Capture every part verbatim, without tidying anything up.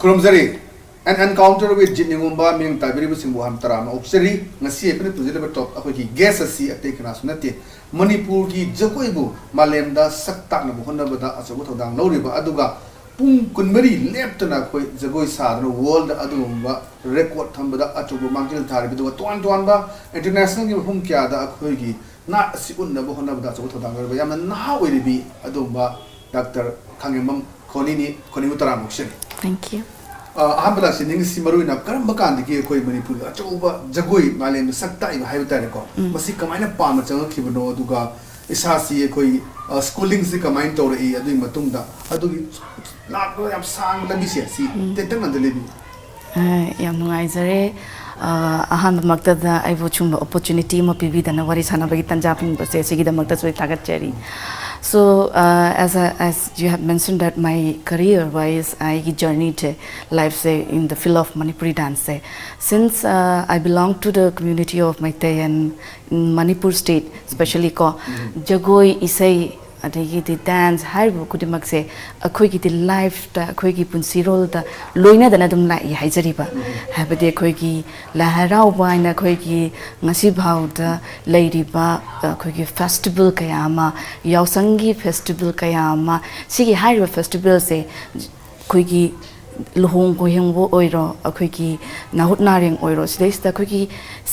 ꯈꯨꯔꯨꯝꯖꯔꯤ꯫ An Encounter with Jit ꯅꯤꯉꯣꯝꯕ ꯃꯤꯠꯌꯦꯡ ꯇꯥꯕꯤꯔꯤꯕꯁꯤꯡꯕꯨ ꯑꯍꯥꯟꯕ ꯇꯔꯥꯝꯅ ꯑꯣꯛꯆꯔꯤ꯫ ꯉꯁꯤ ꯑꯩꯈꯣꯏꯅ ꯄꯨꯖꯔꯤꯕ ꯇꯣꯞ ꯑꯩꯈꯣꯏꯒꯤ ꯒꯦꯁ ꯑꯁꯤ ꯑꯇꯩ ꯀꯅꯥꯁꯨ ꯅꯠꯇꯦ, ꯃꯅꯤꯄꯨꯔꯒꯤ ꯖꯒꯣꯏꯕꯨ ꯃꯥꯂꯦꯝꯗ ꯁꯛ ꯇꯥꯛꯅꯕ ꯍꯣꯠꯅꯕꯗ ꯑꯆꯧꯕ ꯊꯧꯗꯥꯡ ꯂꯧꯔꯤꯕ, ꯑꯗꯨꯒ ꯄꯨꯡ ꯀꯨꯟꯃꯔꯤ ꯂꯦꯞꯇꯅ ꯑꯩꯈꯣꯏ ꯖꯒꯣꯏ ꯁꯥꯗꯨꯅ ꯋꯥꯔꯜꯗ ꯑꯗꯨꯒꯨꯝꯕ ꯔꯦꯀꯣꯔꯗ ꯊꯝꯕꯗ ꯑꯆꯧꯕ ꯃꯥꯡꯖꯤꯜ ꯊꯥꯔꯤꯕ, ꯑꯗꯨꯒ ꯇꯣꯉꯥꯟ ꯇꯣꯉꯥꯟꯕ ꯏꯟꯇꯔꯅꯦꯁꯅꯦꯜꯒꯤ ꯃꯐꯝ ꯀꯌꯥꯗ ꯑꯩꯈꯣꯏꯒꯤ ꯅꯥꯠ ꯑꯁꯤ ꯎꯠꯅꯕ ꯍꯣꯠꯅꯕꯗ ꯑꯆꯧꯕ ꯊꯧꯗꯥꯡ ꯂꯧꯔꯤꯕ ꯌꯥꯝꯅ ꯅꯍꯥ ꯑꯣꯏꯔꯤꯕꯤ ꯑꯗꯨꯒꯨꯝꯕ ꯗꯥꯛꯇꯔ ꯈꯥꯉꯦꯝꯕꯝ ꯈꯣꯅꯤꯅꯤ꯫ ꯈꯣꯅꯤꯕꯨ ꯇꯔꯥꯝꯅ ꯑꯣꯛꯆꯔꯤ꯫ Thank you. ꯑ, ꯑꯍꯥꯟꯕꯗ ꯁꯤ ꯅꯤꯡꯁꯤ ꯃꯔꯨ ꯑꯣꯏꯅ ꯀꯔꯝꯕ ꯀꯥꯟꯗꯒꯤ ꯑꯩꯈꯣꯏ ꯃꯅꯤꯄꯨꯔꯒꯤ ꯑꯆꯧꯕ ꯖꯒꯣꯏ ꯃꯥꯂꯦꯝꯗ ꯁꯛ ꯇꯥꯛꯏꯕ ꯍꯥꯏꯕ ꯇꯥꯔꯦꯀꯣ, ꯃꯁꯤ ꯀꯃꯥꯏꯅ ꯄꯥꯝꯅ ꯆꯪꯉꯛꯈꯤꯕꯅꯣ, ꯑꯗꯨꯒ ꯏꯁꯥꯁꯤ ꯑꯩꯈꯣꯏ ꯁ꯭ꯀꯨꯂꯤꯡꯁꯤ ꯀꯃꯥꯏꯅ ꯇꯧꯔꯛꯏ, ꯑꯗꯨꯒꯤ ꯃꯇꯨꯡꯗ ꯑꯗꯨꯒꯤ ꯂꯥꯛꯄ ꯌꯥꯝ ꯁꯥꯡꯕ ꯂꯝꯕꯤꯁꯦ ꯁꯤ ꯇꯦꯟꯇꯛꯅ ꯑꯝꯇ ꯂꯩꯕꯤꯌꯨ꯫ ꯑ, ꯌꯥꯝ ꯅꯨꯡꯉꯥꯏꯖꯔꯦ꯫ ꯑ, ꯑꯍꯥꯟꯕꯃꯛꯇꯗ ꯑꯩꯕꯨ ꯁꯨꯝꯕ ꯑꯣꯄꯣꯔꯆꯨꯅꯤꯇꯤ ꯑꯃ ꯄꯤꯕꯤꯗꯅ ꯋꯥꯔꯤ ꯁꯥꯟꯅꯕꯒꯤ ꯇꯥꯟꯖꯥ ꯐꯪꯕꯁꯦ, ꯁꯤꯒꯤꯗꯃꯛꯇꯁꯨ ꯑꯩ ꯊꯥꯒꯠꯆꯔꯤ꯫ So, uh, as, I, as you have mentioned that my career wise, ꯑꯩꯒꯤ journey say, life say in the field of Manipuri dance say, since uh, I belong to the community of Meitei and in Manipur state especially ꯀꯣ, ꯖꯒꯣꯏ, ꯏꯁꯩ, ꯑꯗꯒꯤꯗꯤ dance ꯍꯥꯏꯔꯤꯕ ꯈꯨꯗꯤꯡꯃꯛꯁꯦ ꯑꯩꯈꯣꯏꯒꯤꯗꯤ ꯂꯥꯏꯐꯇ, ꯑꯩꯈꯣꯏꯒꯤ ꯄꯨꯟꯁꯤꯔꯣꯜꯗ ꯂꯣꯏꯅꯗꯅ ꯑꯗꯨꯝ ꯂꯥꯛꯏ ꯍꯥꯏꯖꯔꯤꯕ꯫ ꯍꯥꯏꯕꯗꯤ ꯑꯩꯈꯣꯏꯒꯤ ꯂꯥꯏ ꯍꯔꯥꯎꯕ ꯍꯥꯏꯅ ꯑꯩꯈꯣꯏꯒꯤ ꯉꯁꯤ ꯐꯥꯎꯗ ꯂꯩꯔꯤꯕ ꯑꯩꯈꯣꯏꯒꯤ ꯐꯦꯁꯇꯤꯚꯦꯜ ꯀꯌꯥ ꯑꯃ, ꯌꯥꯎꯁꯪꯒꯤ ꯐꯦꯁꯇꯤꯚꯦꯜ ꯀꯌꯥ ꯑꯃ, ꯁꯤꯒꯤ ꯍꯥꯏꯔꯤꯕ ꯐꯦꯁꯇꯤꯚꯦꯜꯁꯦ ꯑꯩꯈꯣꯏꯒꯤ ꯂꯨꯍꯣꯡ ꯈꯣꯏꯍꯣꯡꯕ ꯑꯣꯏꯔꯣ, ꯑꯩꯈꯣꯏꯒꯤ ꯅꯥꯍꯨꯠ ꯅꯥꯔꯦꯡ ꯑꯣꯏꯔꯣ, ꯁꯤꯗꯩꯁꯤꯗ ꯑꯩꯈꯣꯏꯒꯤ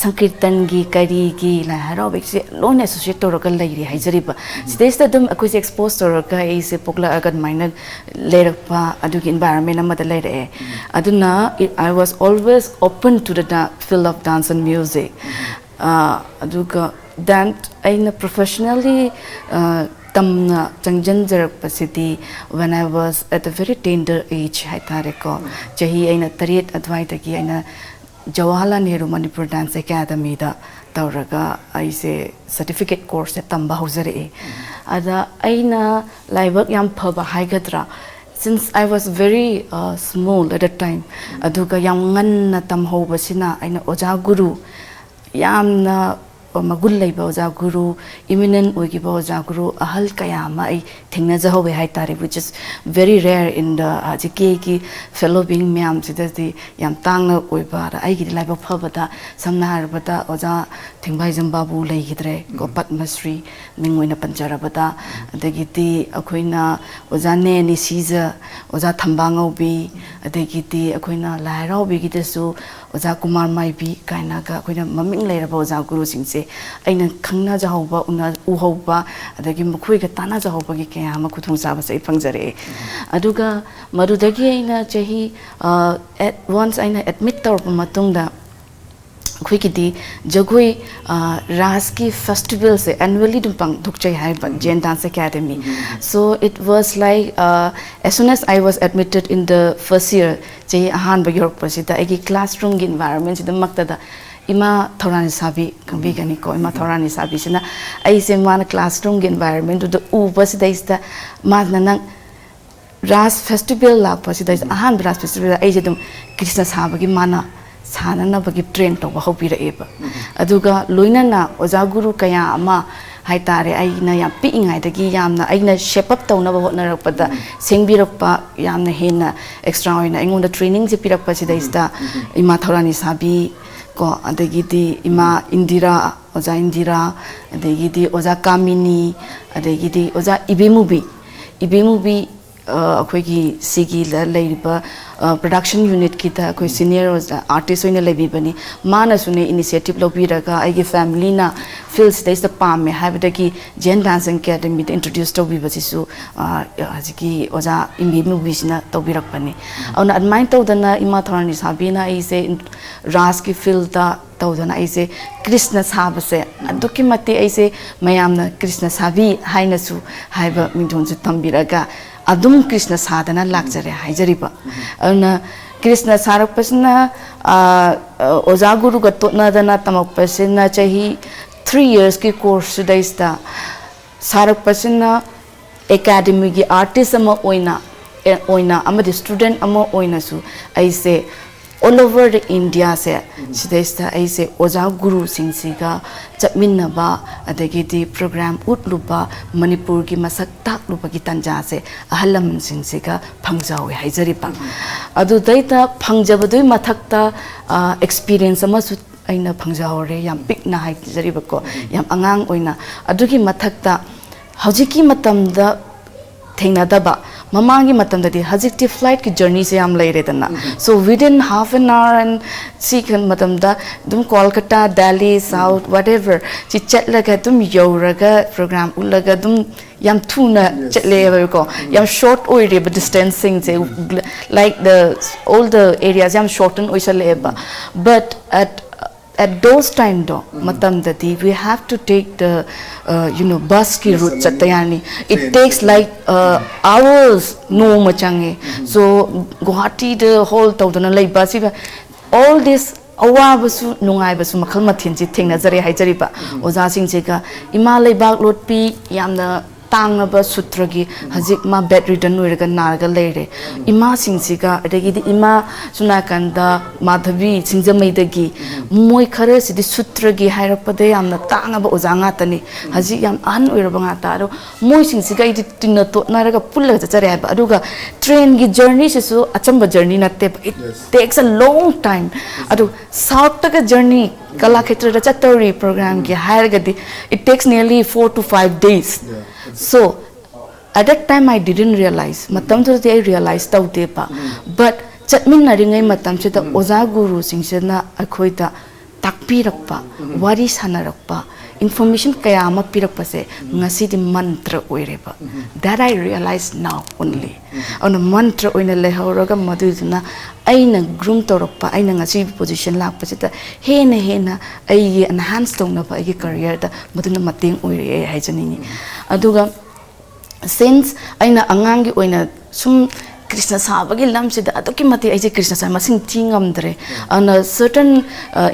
ꯁꯪꯀꯤꯔꯇꯟꯒꯤ, ꯀꯔꯤꯒꯤ, ꯂꯥꯏ ꯍꯔꯥꯎꯕꯒꯤꯁꯦ ꯂꯣꯏꯅ ꯑꯦꯁꯣꯁꯤꯌꯦꯠ ꯇꯧꯔꯒ ꯂꯩꯔꯤ ꯍꯥꯏꯖꯔꯤꯕ꯫ ꯁꯤꯗꯩꯁꯤꯗ ꯑꯗꯨꯝ ꯑꯩꯈꯣꯏꯁꯦ ꯑꯦꯛꯁꯄꯣꯖ ꯇꯧꯔꯒ ꯑꯩꯁꯦ ꯄꯣꯛꯂꯛꯑꯒ ꯑꯗꯨꯃꯥꯏꯅ ꯂꯩꯔꯛꯄ, ꯑꯗꯨꯒꯤ ꯏꯟꯚꯥꯏꯔꯣꯟꯃꯦꯟ ꯑꯃꯗ ꯂꯩꯔꯛꯑꯦ꯫ ꯑꯗꯨꯅ I was always open to the da- field of dance and music. ꯑ, ꯑꯗꯨꯒ ꯗꯥꯟꯁ ꯑꯩꯅ ꯄ꯭ꯔꯣꯐꯦꯁꯅꯦꯜꯂꯤ ꯇꯝꯅ ꯆꯪꯁꯤꯟꯖꯔꯛꯄꯁꯤꯗꯤ when I was at a very tender age ꯍꯥꯏꯇꯥꯔꯦꯀꯣ꯫ ꯆꯍꯤ ꯑꯩꯅ ꯇꯔꯦꯠ ꯑꯗꯨꯋꯥꯏꯗꯒꯤ ꯑꯩꯅ ꯖꯋꯥꯍꯔꯂꯥꯜ ꯅꯦꯍꯔꯨ ꯃꯅꯤꯄꯨꯔ ꯗꯥꯟꯁ ꯑꯦꯀꯥꯗꯃꯤꯗ ꯇꯧꯔꯒ ꯑꯩꯁꯦ ꯁꯔꯇꯤꯐꯤꯀꯦꯠ ꯀꯣꯔꯁꯁꯦ ꯇꯝꯕ ꯍꯧꯖꯔꯛꯑꯦ꯫ ꯑꯗ ꯑꯩꯅ ꯂꯥꯏꯕꯛ ꯌꯥꯝ ꯐꯕ ꯍꯥꯏꯒꯗ꯭ꯔꯥ, since I was very small at that time, ꯑꯗꯨꯒ ꯌꯥꯝ ꯉꯟꯅ ꯇꯝꯍꯧꯕꯁꯤꯅ ꯑꯩꯅ ꯑꯣꯖꯥ ꯒꯨꯔꯨ ꯌꯥꯝꯅ ꯃꯒꯨꯟ ꯂꯩꯕ ꯑꯣꯖꯥ ꯒꯨꯔꯨ, ꯏꯃꯤꯅꯦꯟ ꯑꯣꯏꯈꯤꯕ ꯑꯣꯖꯥ ꯒꯨꯔꯨ ꯑꯍꯜ ꯀꯌꯥ ꯑꯃ ꯑꯩ ꯊꯦꯡꯅꯖꯍꯧꯋꯦ ꯍꯥꯏꯇꯥꯔꯦ, which is very rare in the ꯍꯧꯖꯤꯛꯀꯤ ꯑꯩꯒꯤ fellow being ꯃꯌꯥꯝꯁꯤꯗꯗꯤ ꯌꯥꯝ ꯇꯥꯡꯅ ꯑꯣꯏꯕ꯫ ꯑꯗ ꯑꯩꯒꯤꯗꯤ ꯂꯥꯏꯕꯛ ꯐꯕꯗ, ꯁꯝꯅ ꯍꯥꯏꯔꯕꯗ, ꯑꯣꯖꯥ ꯊꯦꯡꯕꯥꯏꯖꯝ ꯕꯥꯕꯨ ꯂꯩꯈꯤꯗ꯭ꯔꯦ ꯀꯣ, ꯎꯝ꯫ ꯄꯗꯃꯁ꯭ꯔꯤ ꯃꯤꯡ ꯑꯣꯏꯅ ꯄꯟꯖꯔꯕꯗ, ꯎꯝ꯫ ꯑꯗꯒꯤꯗꯤ ꯑꯩꯈꯣꯏꯅ ꯑꯣꯖꯥ ꯅꯦ ꯅꯤꯁꯤꯖ, ꯑꯣꯖꯥ ꯊꯝꯕꯥꯉꯧꯕꯤ, ꯑꯗꯒꯤꯗꯤ ꯑꯩꯈꯣꯏꯅ ꯂꯥꯏ ꯍꯔꯥꯎꯕꯤꯒꯤꯗꯁꯨ ꯑꯣꯖꯥ ꯀꯨꯃꯥꯔ ꯃꯥꯏꯕꯤ ꯀꯥꯏꯅꯒ ꯑꯩꯈꯣꯏꯅ ꯃꯃꯤꯡ ꯂꯩꯔꯕ ꯑꯣꯖꯥ ꯒꯨꯔꯨꯁꯤꯡꯁꯦ ꯑꯩꯅ ꯈꯪꯅꯖꯍꯧꯕ, ꯎꯅ-, ꯎꯍꯧꯕ, ꯑꯗꯒꯤ ꯃꯈꯣꯏꯒ ꯇꯥꯟꯅꯖꯍꯧꯕꯒꯤ ꯀꯌꯥ ꯑꯃ ꯈꯨꯗꯣꯡꯆꯥꯕꯁꯦ ꯑꯩ ꯐꯪꯖꯔꯛꯑꯦ꯫ ꯑꯗꯨꯒ ꯃꯗꯨꯗꯒꯤ ꯑꯩꯅ ꯆꯍꯤ, ꯑ, at once ꯑꯩꯅ admit ꯇꯧꯔꯛꯄ ꯃꯇꯨꯡꯗ, ꯑꯩꯈꯣꯏꯒꯤꯗꯤ ꯖꯒꯣꯏ, ꯑ, ꯔꯥꯁꯀꯤ festivalꯁꯦ annually ꯑꯗꯨꯝ ꯄꯥꯡꯊꯣꯛꯆꯩ ꯍꯥꯏꯕ, ꯎꯝ꯫ Jain Dance Academy꯫ Um, um, um. So it was like, uh, as soon as I was admitted in the first year, ꯆꯍꯤ ꯑꯍꯥꯟꯕ ꯌꯧꯔꯛꯄꯁꯤꯗ ꯑꯩꯒꯤ classroomꯒꯤ environmentꯁꯤꯗꯃꯛꯇꯗ ꯏꯃꯥ ꯊꯧꯔꯥꯅꯤꯁꯥꯕꯤ ꯈꯪꯕꯤꯒꯅꯤꯀꯣ, ꯏꯃꯥ ꯎꯝ꯫ ꯊꯧꯔꯥꯅꯤꯁꯥꯕꯤꯁꯤꯅ ꯑꯩꯁꯦ, ꯃꯥꯅ classroomꯒꯤ environmentꯗꯨꯗ ꯎꯕꯁꯤꯗꯩꯁꯤꯗ ꯃꯥꯅ, "ꯅꯪ ꯔꯥꯁ festival ꯂꯥꯛꯄꯁꯤꯗ ꯑꯩꯁꯦ, ꯎꯝ꯫ ꯑꯍꯥꯟꯕ ꯔꯥꯁ festivalꯗ ꯑꯩꯁꯦ ꯑꯗꯨꯝ ꯀ꯭ꯔꯤꯁꯅ ꯁꯥꯕꯒꯤ ꯃꯥꯅ ꯁꯥꯅꯅꯕꯒꯤ train ꯇꯧꯕ ꯍꯧꯕꯤꯔꯛꯑꯦꯕ꯫ ꯎꯝ꯫ ꯑꯗꯨꯒ ꯂꯣꯏꯅꯅ ꯑꯣꯖꯥ ꯒꯨꯔꯨ ꯀꯌꯥ ꯑꯃ ꯍꯥꯏꯇꯥꯔꯦ, ꯑꯩꯅ ꯌꯥꯝ ꯄꯤꯛꯏꯉꯩꯗꯒꯤ ꯌꯥꯝꯅ ꯑꯩꯅ shape up ꯇꯧꯅꯕ ꯍꯣꯠꯅꯔꯛꯄꯗ ꯎꯝ꯫ ꯁꯦꯝꯕꯤꯔꯛꯄ, ꯌꯥꯝꯅ ꯍꯦꯟꯅ extra ꯑꯣꯏꯅ ꯑꯩꯉꯣꯟꯗ trainingꯁꯦ ꯄꯤꯔꯛꯄꯁꯤꯗꯩꯁꯤꯗ ꯎꯝ꯫ ꯎꯝ꯫ ꯏꯃꯥ ꯊꯧꯔꯥꯅꯤꯁꯥꯕꯤ ꯀꯣ, ꯑꯗꯒꯤꯗꯤ ꯏꯃꯥ ꯎꯝ꯫ ꯏꯟꯗꯤꯔꯥ, ꯑꯣꯖꯥ ꯏꯟꯗꯤꯔꯥ, ꯑꯗꯒꯤꯗꯤ ꯑꯣꯖꯥ ꯀꯥꯃꯤꯅꯤ, ꯑꯗꯒꯤꯗꯤ ꯑꯣꯖꯥ ꯏꯕꯦꯃꯨꯕꯤ, ꯏꯕꯦꯃꯨꯕꯤ, ꯑ, ꯑꯩꯈꯣꯏꯒꯤ ꯁꯤꯒꯤꯗ ꯂꯩꯔꯤꯕ, ꯑ, production unitꯀꯤꯗ ꯑꯩꯈꯣꯏ ꯎꯝ꯫ Senior ꯑꯣꯖꯥ artist ꯑꯣꯏꯅ ꯂꯩꯕꯤꯕꯅꯤ꯫ ꯃꯥꯅꯁꯨꯅꯦ initiative ꯂꯧꯕꯤꯔꯒ ꯑꯩꯒꯤ familyꯅ fieldꯁꯤꯗꯩꯁꯤꯗ ꯄꯥꯝꯃꯦ ꯍꯥꯏꯕꯗꯒꯤ Jain Dance Academyꯗ introduce ꯇꯧꯕꯤꯕꯁꯤꯁꯨ, ꯑ, ꯍꯧꯖꯤꯛꯀꯤ ꯑꯣꯖꯥ ꯏꯕꯦꯃꯨꯕꯤꯁꯤꯅ ꯇꯧꯕꯤꯔꯛꯄꯅꯤ꯫ ꯎꯝ꯫ ꯑꯗꯨꯅ ꯑꯗꯨꯃꯥꯏꯅ ꯇꯧꯗꯅ ꯏꯃꯥ ꯊꯧꯔꯥꯅꯤꯁꯥꯕꯤꯅ ꯑꯩꯁꯦ ꯔꯥꯁꯀꯤ fieldꯇ ꯇꯧꯗꯅ ꯑꯩꯁꯦ ꯀ꯭ꯔꯤꯁꯅ ꯁꯥꯕꯁꯦ ꯎꯝ꯫ ꯑꯗꯨꯛꯀꯤ ꯃꯇꯤꯛ ꯑꯩꯁꯦ ꯃꯌꯥꯝꯅ ꯀ꯭ꯔꯤꯁꯅ ꯁꯥꯕꯤ ꯍꯥꯏꯅꯁꯨ ꯍꯥꯏꯕ ꯃꯤꯡꯊꯣꯟꯁꯨ ꯊꯝꯕꯤꯔꯒ ꯑꯗꯨꯝ ꯀ꯭ꯔꯤꯁꯅ ꯁꯥꯗꯅ ꯂꯥꯛꯆꯔꯦ ꯍꯥꯏꯖꯔꯤꯕ꯫ ꯎꯝ꯫ ꯑꯗꯨꯅ ꯀ꯭ꯔꯤꯁꯅ ꯁꯥꯔꯛꯄꯁꯤꯅ, ꯑ, ꯑ, ꯑꯣꯖꯥ ꯒꯨꯔꯨꯒ ꯇꯣꯠꯅꯗꯅ ꯇꯝꯃꯛꯄꯁꯤꯅ ꯆꯍꯤ three yearsꯀꯤ courseꯁꯤꯗꯩꯁꯤꯗ ꯁꯥꯔꯛꯄꯁꯤꯅ academyꯒꯤ artist ꯑꯃ ꯑꯣꯏꯅ, ꯑꯦ, ꯑꯣꯏꯅ ꯑꯃꯗꯤ student ꯑꯃ ꯑꯣꯏꯅꯁꯨ ꯑꯩꯁꯦ All over the India ꯁꯦ, ꯁꯤꯗꯩꯁꯤꯗ ꯑꯩꯁꯦ ꯑꯣꯖꯥ ꯒꯨꯔꯨꯁꯤꯡꯁꯤꯒ ꯆꯠꯃꯤꯟꯅꯕ, ꯑꯗꯒꯤꯗꯤ program ꯎꯠꯂꯨꯕ, ꯃꯅꯤꯄꯨꯔꯒꯤ ꯃꯁꯛ ꯇꯥꯛꯂꯨꯕꯒꯤ ꯇꯥꯟꯖꯥꯁꯦ ꯑꯍꯜ ꯂꯃꯟꯁꯤꯡꯁꯤꯒ ꯐꯪꯖꯍꯧꯋꯦ ꯍꯥꯏꯖꯔꯤꯕ꯫ ꯑꯗꯨꯗꯩꯗ ꯐꯪꯖꯕꯗꯨꯒꯤ ꯃꯊꯛꯇ, ꯑ, experience ꯑꯃꯁꯨ ꯑꯩꯅ ꯐꯪꯖꯍꯧꯔꯦ, ꯌꯥꯝ ꯄꯤꯛꯅ ꯍꯥꯏꯖꯔꯤꯕꯀꯣ, ꯌꯥꯝ ꯑꯉꯥꯡ ꯑꯣꯏꯅ꯫ ꯑꯗꯨꯒꯤ ꯃꯊꯛꯇ ꯍꯧꯖꯤꯛꯀꯤ ꯃꯇꯝꯗ ꯊꯦꯡꯅꯗꯕ, ꯃꯃꯥꯡꯒꯤ ꯃꯇꯝꯗꯗꯤ, ꯍꯧꯖꯤꯛꯇꯤ flight ꯀꯤ journey ꯁꯦ ꯌꯥꯝ ꯂꯩꯔꯦꯗꯅ, so within half an hour and ꯁꯤ ꯈꯟ ꯃꯇꯝꯗ ꯑꯗꯨꯝ ꯀꯣꯜꯀꯇꯥ, ꯗꯦꯜꯂꯤ, South, whatever ꯁꯤ ꯆꯠꯂꯒ ꯑꯗꯨꯝ ꯌꯧꯔꯒ program ꯎꯠꯂꯒ ꯑꯗꯨꯝ ꯌꯥꯝ ꯊꯨꯅ ꯆꯠꯂꯦꯕꯀꯣ, ꯌꯥꯝ short ꯑꯣꯏꯔꯦꯕ distance ꯁꯤꯡꯁꯦ, like the all the areas ꯌꯥꯝ shorten ꯑꯣꯏꯁꯜꯂꯛꯑꯦꯕ꯫ But at at those time ꯗꯣ, ꯃꯇꯝꯗꯗꯤ we have to take the, uh, you know, bus ꯀꯤ route ꯆꯠꯇ ꯌꯥꯅꯤ꯫ It takes like, uh, hours, ꯅꯣꯡꯃ ꯆꯪꯉꯦ꯫ So ꯒꯨꯋꯥꯍꯥꯇꯤꯗ hold ꯇꯧꯗꯅ ꯂꯩꯕ ꯑꯁꯤꯒ, all this ꯑꯋꯥꯕꯁꯨ ꯅꯨꯡꯉꯥꯏꯕꯁꯨ ꯃꯈꯜ ꯃꯊꯦꯜꯁꯤ ꯊꯦꯡꯅꯖꯔꯦ ꯍꯥꯏꯖꯔꯤꯕ꯫ ꯑꯣꯖꯥꯁꯤꯡꯁꯤꯒ, ꯏꯃꯥ ꯂꯩꯕꯥꯛ ꯂꯣꯠꯄꯤ, ꯌꯥꯝꯅ ꯇꯥꯡꯂꯕ ꯁꯨꯇ꯭ꯔꯒꯤ ꯍꯧꯖꯤꯛ ꯃꯥ bedridden ꯑꯣꯏꯔꯒ ꯅꯥꯔꯒ ꯂꯩꯔꯦ꯫ ꯏꯃꯥꯁꯤꯡꯁꯤꯒ, ꯑꯗꯒꯤꯗꯤ ꯏꯃꯥ ꯁꯣꯝ ꯅꯥꯀꯟꯗ ꯃꯥꯙꯕꯤ ꯁꯤꯡꯖꯃꯩꯗꯒꯤ, ꯃꯣꯏ ꯈꯔꯁꯤꯗꯤ ꯁꯨꯇ꯭ꯔꯒꯤ ꯍꯥꯏꯔꯛꯄꯗ ꯌꯥꯝꯅ ꯇꯥꯡꯉꯕ ꯑꯣꯖꯥ ꯉꯥꯛꯇꯅꯤ꯫ ꯍꯧꯖꯤꯛ ꯌꯥꯝ ꯑꯍꯟ ꯑꯣꯏꯔꯕ ꯉꯥꯛꯇ꯫ ꯑꯗꯣ ꯃꯣꯏꯁꯤꯡꯁꯤꯒ ꯑꯩꯗꯤ ꯇꯤꯟꯅ ꯇꯣꯠꯅꯔꯒ ꯄꯨꯜꯂꯒ ꯆꯠꯆꯔꯦ ꯍꯥꯏꯕ꯫ ꯑꯗꯨꯒ train ꯒꯤ journey ꯁꯤꯁꯨ ꯑꯆꯝꯕ journey ꯅꯠꯇꯦꯕ꯫ It takes a long time. ꯑꯗꯨ South ꯇꯒ journey, ꯀꯂꯥꯈꯦꯇ꯭ꯔꯗ ꯆꯠꯇꯧꯔꯤ program ꯒꯤ ꯍꯥꯏꯔꯒꯗꯤ, it takes nearly four to five days. So at that time I didn't realize, ꯃꯇꯝꯗꯨꯗꯗꯤ ꯑꯩ realize ꯇꯧꯗꯦꯕ꯫ But ꯆꯠꯃꯤꯟꯅꯔꯤꯉꯩ ꯃꯇꯝꯁꯤꯗ ꯑꯣꯖꯥ ꯒꯨꯔꯨꯁꯤꯡꯁꯤꯅ ꯑꯩꯈꯣꯏꯗ ꯇꯥꯛꯄꯤꯔꯛꯄ, ꯋꯥꯔꯤ ꯁꯥꯟꯅꯔꯛꯄ, information ꯀꯌꯥ ꯑꯃ ꯄꯤꯔꯛꯄꯁꯦ ꯉꯁꯤꯗꯤ ꯃꯟꯇ꯭ꯔ ꯑꯣꯏꯔꯦꯕ꯫ That I realize now only. ꯑꯗꯨꯅ ꯃꯟꯇ꯭ꯔ ꯑꯣꯏꯅ ꯂꯩꯍꯧꯔꯒ, ꯃꯗꯨꯗꯨꯅ ꯑꯩꯅ groom ꯇꯧꯔꯛꯄ, ꯑꯩꯅ ꯉꯁꯤ position ꯂꯥꯛꯄꯁꯤꯗ ꯍꯦꯟꯅ ꯍꯦꯟꯅ ꯑꯩꯒꯤ enhance ꯇꯧꯅꯕ ꯑꯩꯒꯤ career ꯗ ꯃꯗꯨꯅ ꯃꯇꯦꯡ ꯑꯣꯏꯔꯛꯑꯦ ꯍꯥꯏꯖꯅꯤꯡꯉꯤ꯫ ꯑꯗꯨꯒ since ꯑꯩꯅ ꯑꯉꯥꯡꯒꯤ ꯑꯣꯏꯅ ꯁꯨꯝ ꯀ꯭ꯔꯤꯁꯅ ꯁꯥꯕꯒꯤ ꯂꯝꯁꯤꯗ ꯑꯗꯨꯛꯀꯤ ꯃꯇꯤꯛ ꯑꯩꯁꯦ ꯀ꯭ꯔꯤꯁꯅ ꯁꯥ ꯃꯁꯤꯡ ꯊꯤ ꯉꯝꯗ꯭ꯔꯦ꯫ ꯑꯗꯨꯅ certain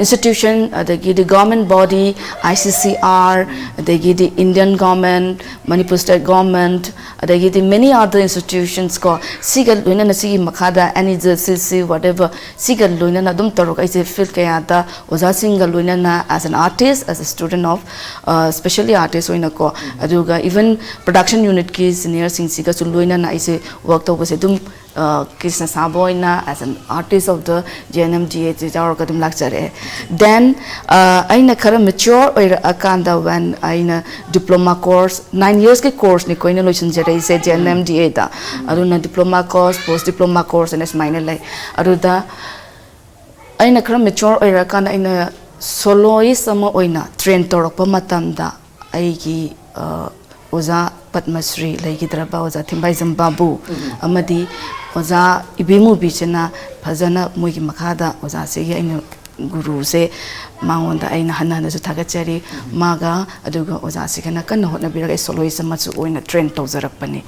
institution, ꯑꯗꯒꯤꯗꯤ government body, I C C R, ꯑꯗꯒꯤꯗꯤ Indian government, Manipur state government, ꯑꯗꯒꯤꯗꯤ many other institutions ꯀꯣ, ꯁꯤꯒ ꯂꯣꯏꯅꯅ ꯁꯤꯒꯤ ꯃꯈꯥꯗ N E J C C, whatever, ꯁꯤꯒ ꯂꯣꯏꯅꯅ ꯑꯗꯨꯝ ꯇꯧꯔꯒ ꯑꯩꯁꯦ field ꯀꯌꯥꯗ ꯑꯣꯖꯥꯁꯤꯡꯒ ꯂꯣꯏꯅꯅ as an artist, as a student of, specially artist ꯑꯣꯏꯅꯀꯣ, ꯑꯗꯨꯒ even production unitꯀꯤ seniorꯁꯤꯡꯁꯤꯒꯁꯨ ꯂꯣꯏꯅꯅ ꯑꯩꯁꯦ work ꯇꯧꯕꯁꯦ ꯑꯗꯨꯝ ꯀ꯭ꯔꯤꯁꯅ ꯁꯥꯕ ꯑꯣꯏꯅ as an artist of the J N M D A ꯁꯤ ꯌꯥꯎꯔꯒ ꯑꯗꯨꯝ ꯂꯥꯛꯆꯔꯛꯑꯦ꯫ Then ꯑꯩꯅ ꯈꯔ mature ꯑꯣꯏꯔꯛꯑꯀꯥꯟꯗ, when ꯑꯩꯅ diploma course, nine yearsꯀꯤ courseꯅꯤꯀꯣ ꯑꯩꯅ ꯂꯣꯏꯁꯤꯟꯖꯔꯛꯏꯁꯦ J N M D Aꯗ꯫ ꯑꯗꯨꯅ diploma course, post diploma course ꯑꯅ ꯁꯨꯃꯥꯏꯅ ꯂꯩ꯫ ꯑꯗꯨꯗ ꯑꯩꯅ ꯈꯔ mature ꯑꯣꯏꯔꯀꯥꯟꯗ ꯑꯩꯅ soloist ꯑꯃ ꯑꯣꯏꯅ train ꯇꯧꯔꯛꯄ ꯃꯇꯝꯗ ꯑꯩꯒꯤ ꯑꯣꯖꯥ ꯄꯗꯃꯁ꯭ꯔꯤ ꯂꯩꯈꯤꯗ꯭ꯔꯕ ꯑꯣꯖꯥ ꯊꯤꯝꯕꯥꯏꯖꯝ ꯕꯥꯕꯨ ꯑꯃꯗꯤ ꯑꯣꯖꯥ ꯏꯕꯦꯝꯃꯨꯕꯤꯁꯤꯅ ꯐꯖꯅ ꯃꯣꯏꯒꯤ ꯃꯈꯥꯗ ꯑꯣꯖꯥꯁꯤꯒꯤ ꯑꯩꯅ ꯒꯨꯔꯨꯁꯦ ꯃꯉꯣꯟꯗ ꯑꯩꯅ ꯍꯟꯅ ꯍꯟꯅꯁꯨ ꯊꯥꯒꯠꯆꯔꯤ꯫ ꯃꯥꯒ ꯑꯗꯨꯒ ꯑꯣꯖꯥꯁꯤꯒꯅ ꯀꯟꯅ ꯍꯣꯠꯅꯕꯤꯔꯒ ꯑꯩ soloist ꯑꯃꯁꯨ ꯑꯣꯏꯅ train ꯇꯧꯖꯔꯛꯄꯅꯤ꯫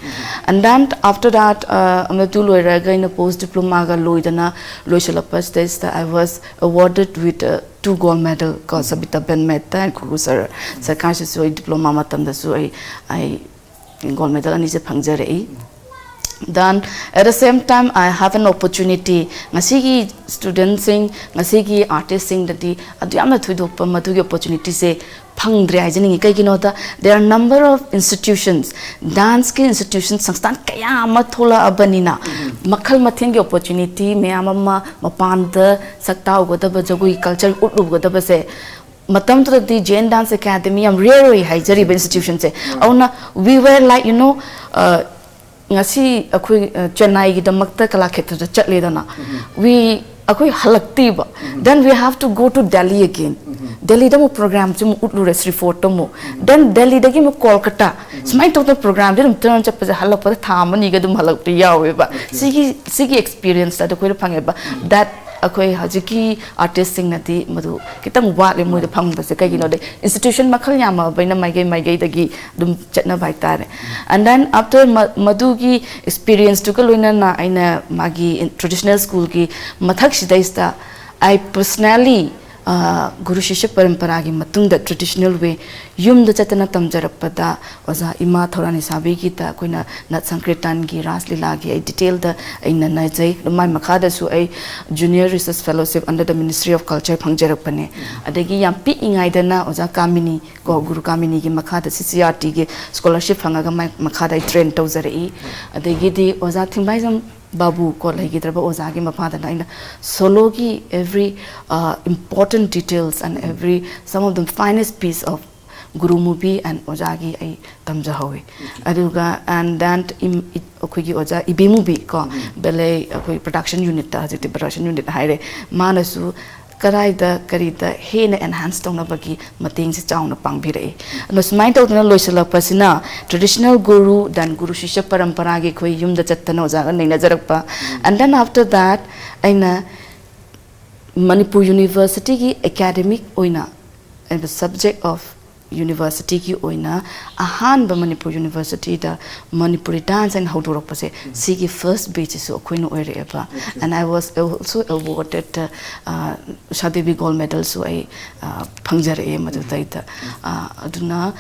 And then after that, ꯑꯃꯗꯨ ꯂꯣꯏꯔꯒ ꯑꯩꯅ post diplomaꯒ ꯂꯣꯏꯗꯅ ꯂꯣꯏꯁꯤꯜꯂꯛꯄ stageꯇ I was awarded with two gold medal ꯀꯣ, ꯁꯕꯤꯇꯥ ꯕꯦꯟ ꯃꯦꯍꯇꯥ and ꯈꯨꯔꯨ ꯁꯔ ꯁꯔꯀꯥꯔꯁꯤꯁꯨ ꯑꯩ diploma ꯃꯇꯝꯗꯁꯨ ꯑꯩ ꯑꯩ gold medal ꯑꯅꯤꯁꯦ ꯐꯪꯖꯔꯛꯏ꯫ Then at the same time I have an opportunity, ꯉꯁꯤꯒꯤ studentꯁꯤꯡ, ꯉꯁꯤꯒꯤ artistꯁꯤꯡꯗꯗꯤ ꯑꯗꯨ ꯌꯥꯝꯅ ꯊꯣꯏꯗꯣꯛꯄ ꯃꯗꯨꯒꯤ opportunityꯁꯦ ꯐꯪꯗ꯭ꯔꯦ ꯍꯥꯏꯖꯅꯤꯡꯉꯤ꯫ ꯀꯩꯒꯤꯅꯣꯗ there are number of institutions, danceꯀꯤ institution ꯁꯪꯁꯊꯥꯟ ꯀꯌꯥ ꯑꯃ ꯊꯣꯛꯂꯛꯑꯕꯅꯤꯅ ꯃꯈꯜ ꯃꯊꯦꯜꯒꯤ opportunity ꯃꯌꯥꯝ ꯑꯃ, ꯃꯄꯥꯟꯗ ꯁꯛ ꯇꯥꯛꯎꯒꯗꯕ, ꯖꯒꯣꯏ culture ꯎꯠꯂꯨꯒꯗꯕꯁꯦ ꯃꯇꯝꯗꯨꯗꯗꯤ Jain Dance Academy ꯌꯥꯝ rare ꯑꯣꯏ ꯍꯥꯏꯖꯔꯤꯕ institutionꯁꯦ꯫ ꯑꯗꯨꯅ we were like, you know, ꯉꯁꯤ ꯑꯩꯈꯣꯏ ꯆꯦꯟꯅꯥꯏꯒꯤꯗꯃꯛꯇ ꯀꯂꯥꯈꯦꯇ꯭ꯔꯗ ꯆꯠꯂꯦꯗꯅ, we ꯑꯩꯈꯣꯏ ꯍꯜꯂꯛꯇꯦꯕ꯫ Then we have to go to Delhi again. ꯗꯦꯜꯂꯤꯗ ꯑꯃꯨꯛ programꯁꯦ ꯑꯃꯨꯛ ꯎꯠꯂꯨꯔꯦ, ꯁ꯭ꯔꯤ ꯐꯣꯔꯠꯇ ꯑꯃꯨꯛ꯫ Then ꯗꯦꯜꯂꯤꯗꯒꯤ ꯑꯃꯨꯛ ꯀꯣꯜꯀꯇꯥ꯫ ꯁꯨꯃꯥꯏꯅ ꯇꯧꯗꯅ programꯁꯦ ꯑꯗꯨꯝ turn ꯆꯠꯄꯁꯦ, ꯍꯜꯂꯛꯄꯗ ꯊꯥ ꯑꯃꯅꯤꯒ ꯑꯗꯨꯝ ꯍꯜꯂꯛꯄ ꯌꯥꯎꯋꯦꯕ꯫ ꯁꯤꯒꯤ ꯁꯤꯒꯤ experienceꯇ ꯑꯩꯈꯣꯏꯅ ꯐꯪꯉꯦꯕ꯫ That ꯑꯩꯈꯣꯏ ꯍꯧꯖꯤꯛꯀꯤ ꯑꯥꯔꯇꯤꯁꯁꯤꯡꯅꯗꯤ ꯃꯗꯨ ꯈꯤꯇꯪ ꯋꯥꯠꯂꯦ ꯃꯣꯏꯗ ꯐꯪꯕꯁꯦ꯫ ꯀꯩꯒꯤꯅꯣꯗꯤ ꯏꯟꯁꯇꯤꯇ꯭ꯌꯨꯁꯟ ꯃꯈꯜ ꯌꯥꯝꯃꯕꯅꯤꯅ ꯃꯥꯏꯀꯩ ꯃꯥꯏꯀꯩꯗꯒꯤ ꯑꯗꯨꯝ ꯆꯠꯅꯕ ꯍꯥꯏꯇꯥꯔꯦ꯫ And then after ꯃꯗꯨꯒꯤ ꯑꯦꯛꯁꯄꯤꯔꯤꯌꯦꯟꯁꯇꯨꯒ ꯂꯣꯏꯅꯅ ꯑꯩꯅ ꯃꯥꯒꯤ ꯇ꯭ꯔꯦꯗꯤꯁꯅꯦꯜ ꯁ꯭ꯀꯨꯜꯒꯤ ꯃꯊꯛꯁꯤꯗꯩꯁꯤꯗ ꯑꯩ ꯄꯔꯁꯅꯦꯜꯂꯤ ꯒꯨꯔꯨ ꯁꯤꯁ꯭ꯌ ꯄꯔꯝꯄꯔꯥꯒꯤ ꯃꯇꯨꯡꯗ ꯇ꯭ꯔꯦꯗꯤꯁꯅꯦꯜ ꯋꯦ ꯌꯨꯝꯗ ꯆꯠꯇꯅ ꯇꯝꯖꯔꯛꯄꯗ ꯑꯣꯖꯥ ꯏꯃꯥ ꯊꯧꯔꯥꯅꯤꯁꯥꯕꯤꯒꯤꯗ ꯑꯩꯈꯣꯏꯅ ꯅꯠ ꯁꯪꯀ꯭ꯔꯤꯇꯟꯒꯤ, ꯔꯥꯁ ꯂꯤꯂꯥꯒꯤ ꯑꯩ ꯗꯤꯇꯦꯜꯗ ꯑꯩ ꯅꯩꯅꯖꯩ꯫ ꯑꯗꯨ ꯃꯥꯏ ꯃꯈꯥꯗꯁꯨ ꯑꯩ Junior Research Fellowship under the Ministry of Culture ꯐꯪꯖꯔꯛꯄꯅꯦ꯫ ꯑꯗꯒꯤ ꯌꯥꯝ ꯄꯤꯛꯏꯉꯩꯗꯅ ꯑꯣꯖꯥ ꯀꯥꯃꯤꯅꯤ ꯀꯣ, ꯒꯨꯔꯨ ꯀꯥꯃꯤꯅꯤꯒꯤ ꯃꯈꯥꯗ ꯁꯤ ꯁꯤ ꯑꯥꯔ ꯇꯤꯒꯤ ꯁ꯭ꯀꯣꯂꯔꯁꯤꯞ ꯐꯪꯉꯒ ꯃꯥꯏ ꯃꯈꯥꯗ ꯑꯩ ꯇ꯭ꯔꯦꯟ ꯇꯧꯖꯔꯛꯏ꯫ ꯑꯗꯒꯤꯗꯤ ꯑꯣꯖꯥ ꯊꯤꯡꯕꯥꯏꯖꯝ ꯕꯥꯕꯨ ꯀꯣ ꯂꯩꯈꯤꯗ꯭ꯔꯕ ꯑꯣꯖꯥꯒꯤ ꯃꯄꯥꯗꯅ ꯑꯩꯅ ꯁꯣꯂꯣꯒꯤ every important details and every some of the finest piece of Guru movie and ꯑꯣꯖꯥꯒꯤ ꯑꯩ ꯇꯝꯖꯍꯧꯋꯤ꯫ ꯑꯗꯨꯒ and then ꯑꯩꯈꯣꯏꯒꯤ ꯑꯣꯖꯥ ꯏꯕꯦꯃꯨꯕꯤ ꯀꯣ, ꯕꯦꯂꯩ ꯑꯩꯈꯣꯏ ꯄ꯭ꯔꯗꯛꯁꯟ ꯌꯨꯅꯤꯠꯇ, ꯍꯧꯖꯤꯛꯇꯤ ꯄ꯭ꯔꯗꯛꯁꯟ ꯌꯨꯅꯤꯠ ꯍꯥꯏꯔꯦ, ꯃꯥꯅꯁꯨ ꯀꯗꯥꯏꯗ ꯀꯔꯤꯗ ꯍꯦꯟꯅ ꯑꯦꯟꯍꯥꯟꯁ ꯇꯧꯅꯕꯒꯤ ꯃꯇꯦꯡꯁꯦ ꯆꯥꯎꯅ ꯄꯥꯡꯕꯤꯔꯛꯏ꯫ ꯑꯗꯣ ꯁꯨꯃꯥꯏꯅ ꯇꯧꯗꯅ ꯂꯣꯏꯁꯤꯜꯂꯛꯄꯁꯤꯅ ꯇ꯭ꯔꯦꯗꯤꯁꯅꯦꯜ ꯒꯨꯔꯨ, then ꯒꯨꯔꯨ ꯁꯤꯁ꯭ꯌ ꯄꯔꯝꯄꯔꯥꯒꯤ ꯑꯩꯈꯣꯏ ꯌꯨꯝꯗ ꯆꯠꯇꯅ ꯑꯣꯖꯥꯒ ꯅꯩꯅꯖꯔꯛꯄ꯫ And then after that ꯑꯩꯅ ꯃꯅꯤꯄꯨꯔ ꯌꯨꯅꯤꯚꯔꯁꯤꯇꯤꯒꯤ ꯑꯦꯀꯥꯗꯃꯤꯛ ꯑꯣꯏꯅ, as a subject of universityꯒꯤ ꯑꯣꯏꯅ ꯑꯍꯥꯟꯕ ꯃꯅꯤꯄꯨꯔ ꯌꯨꯅꯤꯚꯔꯁꯤꯇꯤꯗ ꯃꯅꯤꯄꯨꯔꯤ ꯗꯥꯟꯁ ꯍꯥꯏꯅ ꯍꯧꯗꯣꯔꯛꯄꯁꯦ, ꯁꯤꯒꯤ ꯐꯥꯔꯁ ꯕꯦꯆꯁꯤꯁꯨ ꯑꯩꯈꯣꯏꯅ ꯑꯣꯏꯔꯛꯑꯦꯕ꯫ And I was also awarded Usha Devi gold ꯃꯦꯗꯜꯁꯨ ꯑꯩ ꯐꯪꯖꯔꯛꯑꯦ ꯃꯗꯨꯗꯩꯗ꯫ ꯑꯗꯨꯅ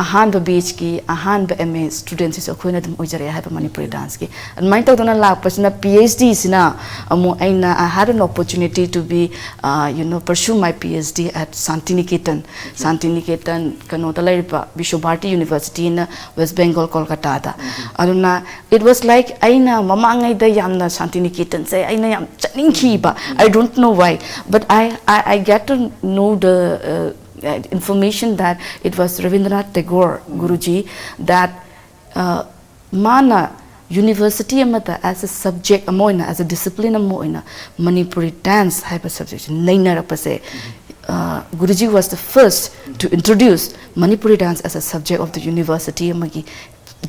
ꯑꯍꯥꯟꯕ ꯕꯦꯆꯀꯤ ꯑꯍꯥꯟꯕ ꯑꯦꯝ ꯑꯦ ꯁ꯭ꯇꯨꯗꯦꯟꯁꯤꯁꯨ ꯑꯩꯈꯣꯏꯅ ꯑꯗꯨꯝ ꯑꯣꯏꯖꯔꯛꯑꯦ ꯍꯥꯏꯕ ꯃꯅꯤꯄꯨꯔꯤ ꯗꯥꯟꯁꯀꯤ꯫ ꯑꯗꯨꯃꯥꯏꯅ ꯇꯧꯗꯅ ꯂꯥꯛꯄꯁꯤꯅ ꯄꯤ ꯑꯩꯆ ꯗꯤꯁꯤꯅ ꯑꯃꯨꯛ ꯑꯩꯅ, I had an opportunity to be, you know, pursue my P H D at Shantiniketan. Santiniketan ꯀꯩꯅꯣꯗ ꯂꯩꯔꯤꯕ ꯕꯤꯁ꯭ꯋ ꯚꯥꯔꯇꯤ ꯌꯨꯅꯤꯚꯔꯁꯤꯇꯤꯅ ꯋꯦꯁ ꯕꯦꯡꯒꯣꯜ ꯀꯣꯜꯀꯇꯥꯗ꯫ ꯑꯗꯨꯅ it was like ꯑꯩꯅ ꯃꯃꯥꯡꯉꯩꯗ ꯌꯥꯝꯅ ꯁꯥꯟꯇꯤꯅꯤꯀꯦꯇꯟꯁꯦ ꯑꯩꯅ ꯌꯥꯝ ꯆꯠꯅꯤꯡꯈꯤꯕ꯫ I don't know why, but I, I, I get to know the information that it was Rabindranath Tagore Guruji that ꯃꯥꯅ university ꯑꯃꯗ as a subject ꯑꯃ ꯑꯣꯏꯅ, as a discipline ꯑꯃ ꯑꯣꯏꯅ ꯃꯅꯤꯄꯨꯔꯤ ꯗꯥꯟꯁ ꯍꯥꯏꯕ ꯁꯕꯖꯦꯛꯁꯦ ꯅꯩꯅꯔꯛꯄꯁꯦ꯫ Guruji was the first to introduce Manipuri dance as a subject of the university ꯑꯃꯒꯤ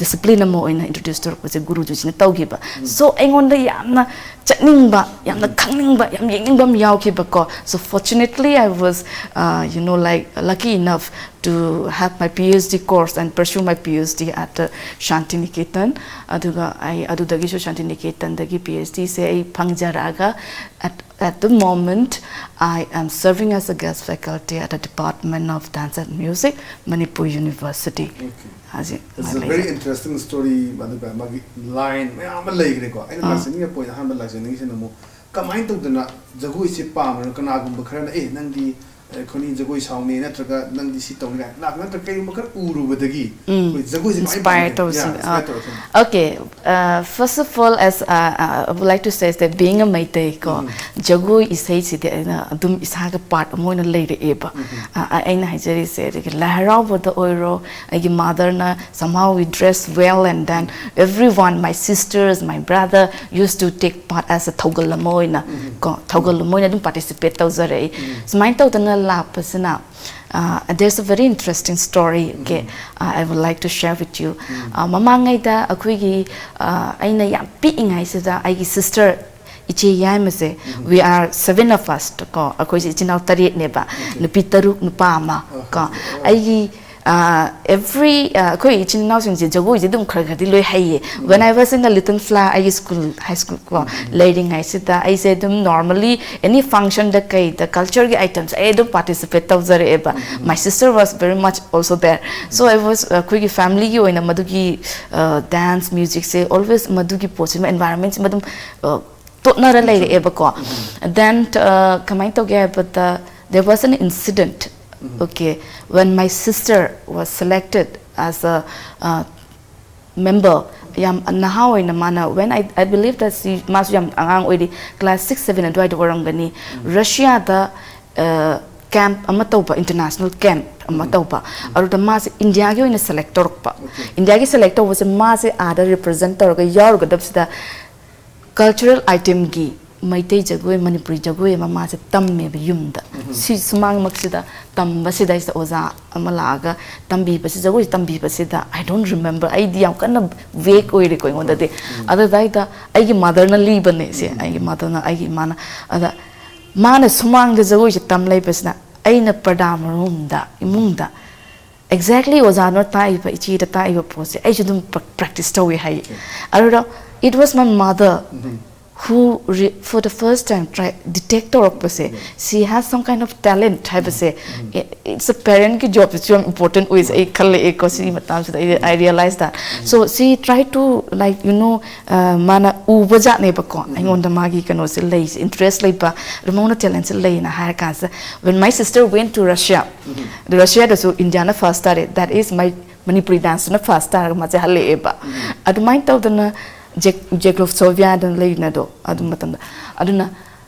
discipline ꯑꯃ ꯑꯣꯏꯅ ꯏꯟꯇ꯭ꯔꯣꯗ꯭ꯌꯨꯁ ꯇꯧꯔꯛꯄꯁꯦ ꯒꯨꯔꯨꯖꯤꯁꯤꯅ ꯇꯧꯈꯤꯕ꯫ ꯁꯣ ꯑꯩꯉꯣꯟꯗ ꯌꯥꯝꯅ ꯆꯠꯅꯤꯡꯕ, ꯌꯥꯝꯅ ꯈꯪꯅꯤꯡꯕ, ꯌꯥꯝ ꯌꯦꯡꯅꯤꯡꯕ ꯑꯃ ꯌꯥꯎꯈꯤꯕꯀꯣ꯫ So fortunately I was, uh, you know, like, lucky enough to have my PhD course and pursue my PhD at the Shantiniketan. ꯑꯗꯨꯒ ꯑꯩ ꯑꯗꯨꯗꯒꯤꯁꯨ ꯁꯥꯟꯇꯤꯅꯤꯀꯦꯇꯟꯗꯒꯤ PhDꯁꯦ ꯑꯩ ꯐꯪꯖꯔꯛꯑꯒ, at, at the moment I am serving as a guest faculty at the Department of Dance and Music, Manipur University. ꯍꯧꯖꯤꯛ It's a ꯃꯥꯂꯦ꯫ Very interesting story꯫ ꯑꯗꯨꯒ ꯃꯥꯒꯤ line ꯃꯌꯥꯝ ꯑꯃ ꯂꯩꯈ꯭ꯔꯦꯀꯣ꯫ ꯑꯩꯅ ꯂꯥꯛꯆꯅꯤꯡꯉꯤꯕ ꯄꯣꯏꯟ ꯑꯍꯥꯟꯕ ꯂꯥꯛꯆꯅꯤꯡꯉꯤꯁꯤꯅ ꯑꯃꯨꯛ ꯀꯃꯥꯏꯅ ꯇꯧꯗꯅ ꯖꯒꯣꯏꯁꯦ ꯄꯥꯝꯕꯅꯣ? ꯀꯅꯥꯒꯨꯝꯕ ꯈꯔꯅ "ꯑꯦ, ꯅꯪꯗꯤ ꯑꯩꯈꯣꯏꯅꯤ ꯖꯒꯣꯏ ꯁꯥꯎꯅꯤ" ꯅꯠꯇ꯭ꯔꯒ "ꯅꯪꯗꯤ ꯁꯤ ꯇꯧꯅꯤ" ꯀꯥꯏꯅ ꯂꯥꯛ ꯅꯠꯇ꯭ꯔꯒ ꯀꯩꯒꯨꯝꯕ ꯈꯔ ꯎꯔꯨꯕꯗꯒꯤ ꯑꯩꯈꯣꯏ ꯖꯒꯣꯏꯁꯦ ꯀꯃꯥꯏꯅ Inspire ꯄꯥꯝꯃꯛꯀꯦ? ꯇꯧꯁꯤ꯫ Yeah, inspire ꯑ, ꯇꯧꯔꯛꯀꯅꯤ꯫ Okay, uh, first of all, as, uh, uh, I would like to say is that being a Meitei ꯀꯣ, ꯖꯒꯣꯏ ꯏꯁꯩꯁꯤꯗꯤ ꯑꯩꯅ ꯑꯗꯨꯝ ꯏꯁꯥꯒ ꯄꯥꯔꯠ ꯑꯃ ꯑꯣꯏꯅ ꯂꯩꯔꯛꯑꯦꯕ꯫ ꯑ, ꯑ, ꯑꯩꯅ ꯍꯥꯏꯖꯔꯤꯁꯦ, ꯑꯗꯒꯤ ꯂꯥꯏ ꯍꯔꯥꯎꯕꯗ ꯑꯣꯏꯔꯣ, ꯑꯩꯒꯤ ꯃꯥꯗꯔꯅ somehow we dress well and then everyone, my sisters, my brother used to take part as a ꯊꯧꯒꯜ ꯑꯃ ꯑꯣꯏꯅ ꯀꯣ, ꯊꯧꯒꯜ ꯑꯃ ꯑꯣꯏꯅ ꯑꯗꯨꯝ ꯄꯥꯔꯇꯤꯁꯤꯄꯦꯠ ꯇꯧꯖꯔꯛꯏ꯫ ꯁꯨꯃꯥꯏꯅ ꯇꯧꯗꯅ ꯂꯥꯛꯄꯁꯤꯅ, uh, there's a very interesting story, okay, uh, I would like to share with you. Uh, ꯃꯃꯥꯡꯉꯩꯗ ꯑꯩꯈꯣꯏꯒꯤ, uh, ꯑꯩꯅ ꯌꯥꯝ ꯄꯤꯛꯏꯉꯩꯁꯤꯗ ꯑꯩꯒꯤ ꯁꯤꯁꯇꯔ, ꯏꯆꯦ ꯌꯥꯏꯃꯁꯦ, we are seven of us ꯀꯣ, ꯑꯩꯈꯣꯏꯁꯦ ꯏꯆꯤꯟ ꯏꯅꯥꯎ ꯇꯔꯦꯠꯅꯦꯕ, ꯅꯨꯄꯤ ꯇꯔꯨꯛ, ꯅꯨꯄꯥ ꯑꯃ ꯀꯣ꯫ ꯑꯩꯒꯤ, uh, every, uh, ꯑꯩꯈꯣꯏ ꯏꯆꯤꯟ ꯏꯅꯥꯎꯁꯤꯡꯁꯦ ꯖꯒꯣꯏꯁꯦ ꯑꯗꯨꯝ ꯈꯔ ꯈꯔꯗꯤ ꯂꯣꯏ ꯍꯩꯌꯦ꯫ When I was in a little flower, ꯑꯩꯒꯤ ꯁ꯭ꯀꯨꯜ, ꯍꯥꯏ ꯁ꯭ꯀꯨꯜ ꯀꯣ, ꯂꯩꯔꯤꯉꯩꯁꯤꯗ ꯑꯩꯁꯦ ꯑꯗꯨꯝ normally any functionꯗ ꯀꯩꯗ cultureꯒꯤ itemꯁ ꯑꯩ ꯑꯗꯨꯝ participate ꯇꯧꯖꯔꯛꯑꯦꯕ꯫ My sister was very much also there. So I was, ꯑꯩꯈꯣꯏꯒꯤ familyꯒꯤ ꯑꯣꯏꯅ ꯃꯗꯨꯒꯤ, uh, dance, musicꯁꯦ always ꯃꯗꯨꯒꯤ ꯄꯣꯠꯁꯤꯃ, environmentꯁꯤꯃ ꯑꯗꯨꯝ, uh, ꯇꯣꯠꯅꯔ ꯂꯩꯔꯛꯑꯦꯕꯀꯣ꯫ Then, uh, ꯀꯃꯥꯏꯅ ꯇꯧꯒꯦ ꯍꯥꯏꯕꯗ, there was an incident, okay, when my sister was selected as a, uh, member, ꯌꯥꯝ ꯅꯍꯥ ꯑꯣꯏꯅ ꯃꯥꯅ, when I, I believe that she, ꯃꯥꯁꯨ ꯌꯥꯝ ꯑꯉꯥꯡ ꯑꯣꯏꯔꯤ, class six seven ꯑꯗꯨꯋꯥꯏꯗ ꯑꯣꯏꯔꯝꯒꯅꯤ꯫ ꯔꯁꯤꯌꯥꯗ, uh, camp ꯑꯃ ꯇꯧꯕ, international camp ꯑꯃ ꯇꯧꯕ, ꯑꯗꯨꯗ ꯃꯥꯁꯦ ꯏꯟꯗꯤꯌꯥꯒꯤ ꯑꯣꯏꯅ ꯁꯦꯂꯦꯛ ꯇꯧꯔꯛꯄ꯫ ꯏꯟꯗꯤꯌꯥꯒꯤ ꯁꯦꯂꯦꯛ ꯇꯧꯕꯁꯦ ꯃꯥꯁꯦ ꯑꯥꯗ ꯔꯤꯄ꯭ꯔꯖꯦꯟꯠ ꯇꯧꯔꯒ ꯌꯥꯎꯔꯨꯒꯗꯕꯁꯤꯗ, cultural itemꯒꯤ ꯃꯩꯇꯩ ꯖꯒꯣꯏ, ꯃꯅꯤꯄꯨꯔꯤ ꯖꯒꯣꯏ ꯑꯃ ꯃꯥꯁꯦ ꯇꯝꯃꯦꯕ ꯌꯨꯝꯗ꯫ ꯁꯤ ꯁꯨꯃꯥꯡꯃꯛꯁꯤꯗ ꯇꯝꯕꯁꯤꯗꯩꯁꯤꯗ ꯑꯣꯖꯥ ꯑꯃ ꯂꯥꯛꯑꯒ ꯇꯝꯕꯤꯕꯁꯤ, ꯖꯒꯣꯏ ꯇꯝꯕꯤꯕꯁꯤꯗ, I don't remember, ꯑꯩꯗꯤ ꯌꯥꯝ ꯀꯟꯅ ꯋꯦꯛ ꯑꯣꯏꯔꯦꯀꯣ ꯑꯩꯉꯣꯟꯗꯗꯤ꯫ ꯑꯗꯨꯗꯩꯗ ꯑꯩꯒꯤ ꯃꯥꯗꯔꯅ ꯂꯤꯕꯅꯦ ꯁꯦ, ꯑꯩꯒꯤ ꯃꯥꯗꯔꯅ, ꯑꯩꯒꯤ ꯏꯃꯥꯅ꯫ ꯑꯗ ꯃꯥꯅ ꯁꯨꯃꯥꯡꯗ ꯖꯒꯣꯏꯁꯦ ꯇꯝ ꯂꯩꯕꯁꯤꯅ ꯑꯩꯅ ꯄꯔꯗꯥ ꯃꯔꯨꯝꯗ, ꯏꯃꯨꯡꯗ, exactly ꯑꯣꯖꯥꯅ ꯇꯥꯛꯏꯕ, ꯏꯆꯦꯗ ꯇꯥꯛꯏꯕ ꯄꯣꯠꯁꯦ ꯑꯩꯁꯨ ꯑꯗꯨꯝ ꯄ꯭ꯔꯦꯛꯇꯤꯁ ꯇꯧꯋꯦ ꯍꯥꯏꯌꯦ꯫ ꯑꯗꯨꯗ it was my mother who re- for the first time try detect ꯇꯧꯔꯛꯄꯁꯦ, she has some kind of talent ꯍꯥꯏꯕꯁꯦ, i- it's a parentꯀꯤ ꯖꯣꯕꯇꯁꯨ ꯌꯥꯝ ꯏꯝꯄꯣꯔꯇꯦꯟ ꯑꯣꯏꯁꯦ ꯑꯩ ꯈꯜꯂꯛꯑꯦꯀꯣ ꯁꯤꯒꯤ ꯃꯇꯥꯡꯁꯤꯗ꯫ ꯑꯩ, I realize that. So she try to, like, you know, uh, ꯃꯥꯅ ꯎꯕ ꯖꯥꯠꯅꯦꯕꯀꯣ ꯑꯩꯉꯣꯟꯗ ꯃꯥꯒꯤ ꯀꯩꯅꯣꯁꯦ ꯂꯩꯁꯦ, ꯏꯟꯇꯔꯦꯁ ꯂꯩꯕ, ꯑꯗꯨ ꯃꯉꯣꯟꯗ ꯇꯦꯂꯦꯟꯁꯦ ꯂꯩꯅ ꯍꯥꯏꯔ ꯀꯥꯟꯁꯤꯗ, when my sister went to Russia, ꯑꯗꯨ ꯔꯁꯤꯌꯥꯗꯁꯨ ꯏꯟꯗꯤꯌꯥꯅ ꯐꯥꯔꯁ ꯇꯥꯔꯦ, that is my ꯃꯅꯤꯄꯨꯔꯤ ꯗꯥꯟꯁꯇꯨꯅ ꯐꯥꯔꯁ ꯇꯥꯔꯒ ꯃꯥꯁꯦ ꯍꯜꯂꯛꯑꯦꯕ꯫ ꯑꯗꯨꯃꯥꯏꯅ ꯇꯧꯗꯅ ꯖꯦꯛ ꯖꯦꯀꯣꯁꯂꯣꯚꯤꯌꯥꯗꯅ ꯂꯩꯔꯤꯅꯗꯣ ꯑꯗꯨ ꯃꯇꯝꯗ꯫ ꯑꯗꯨꯅ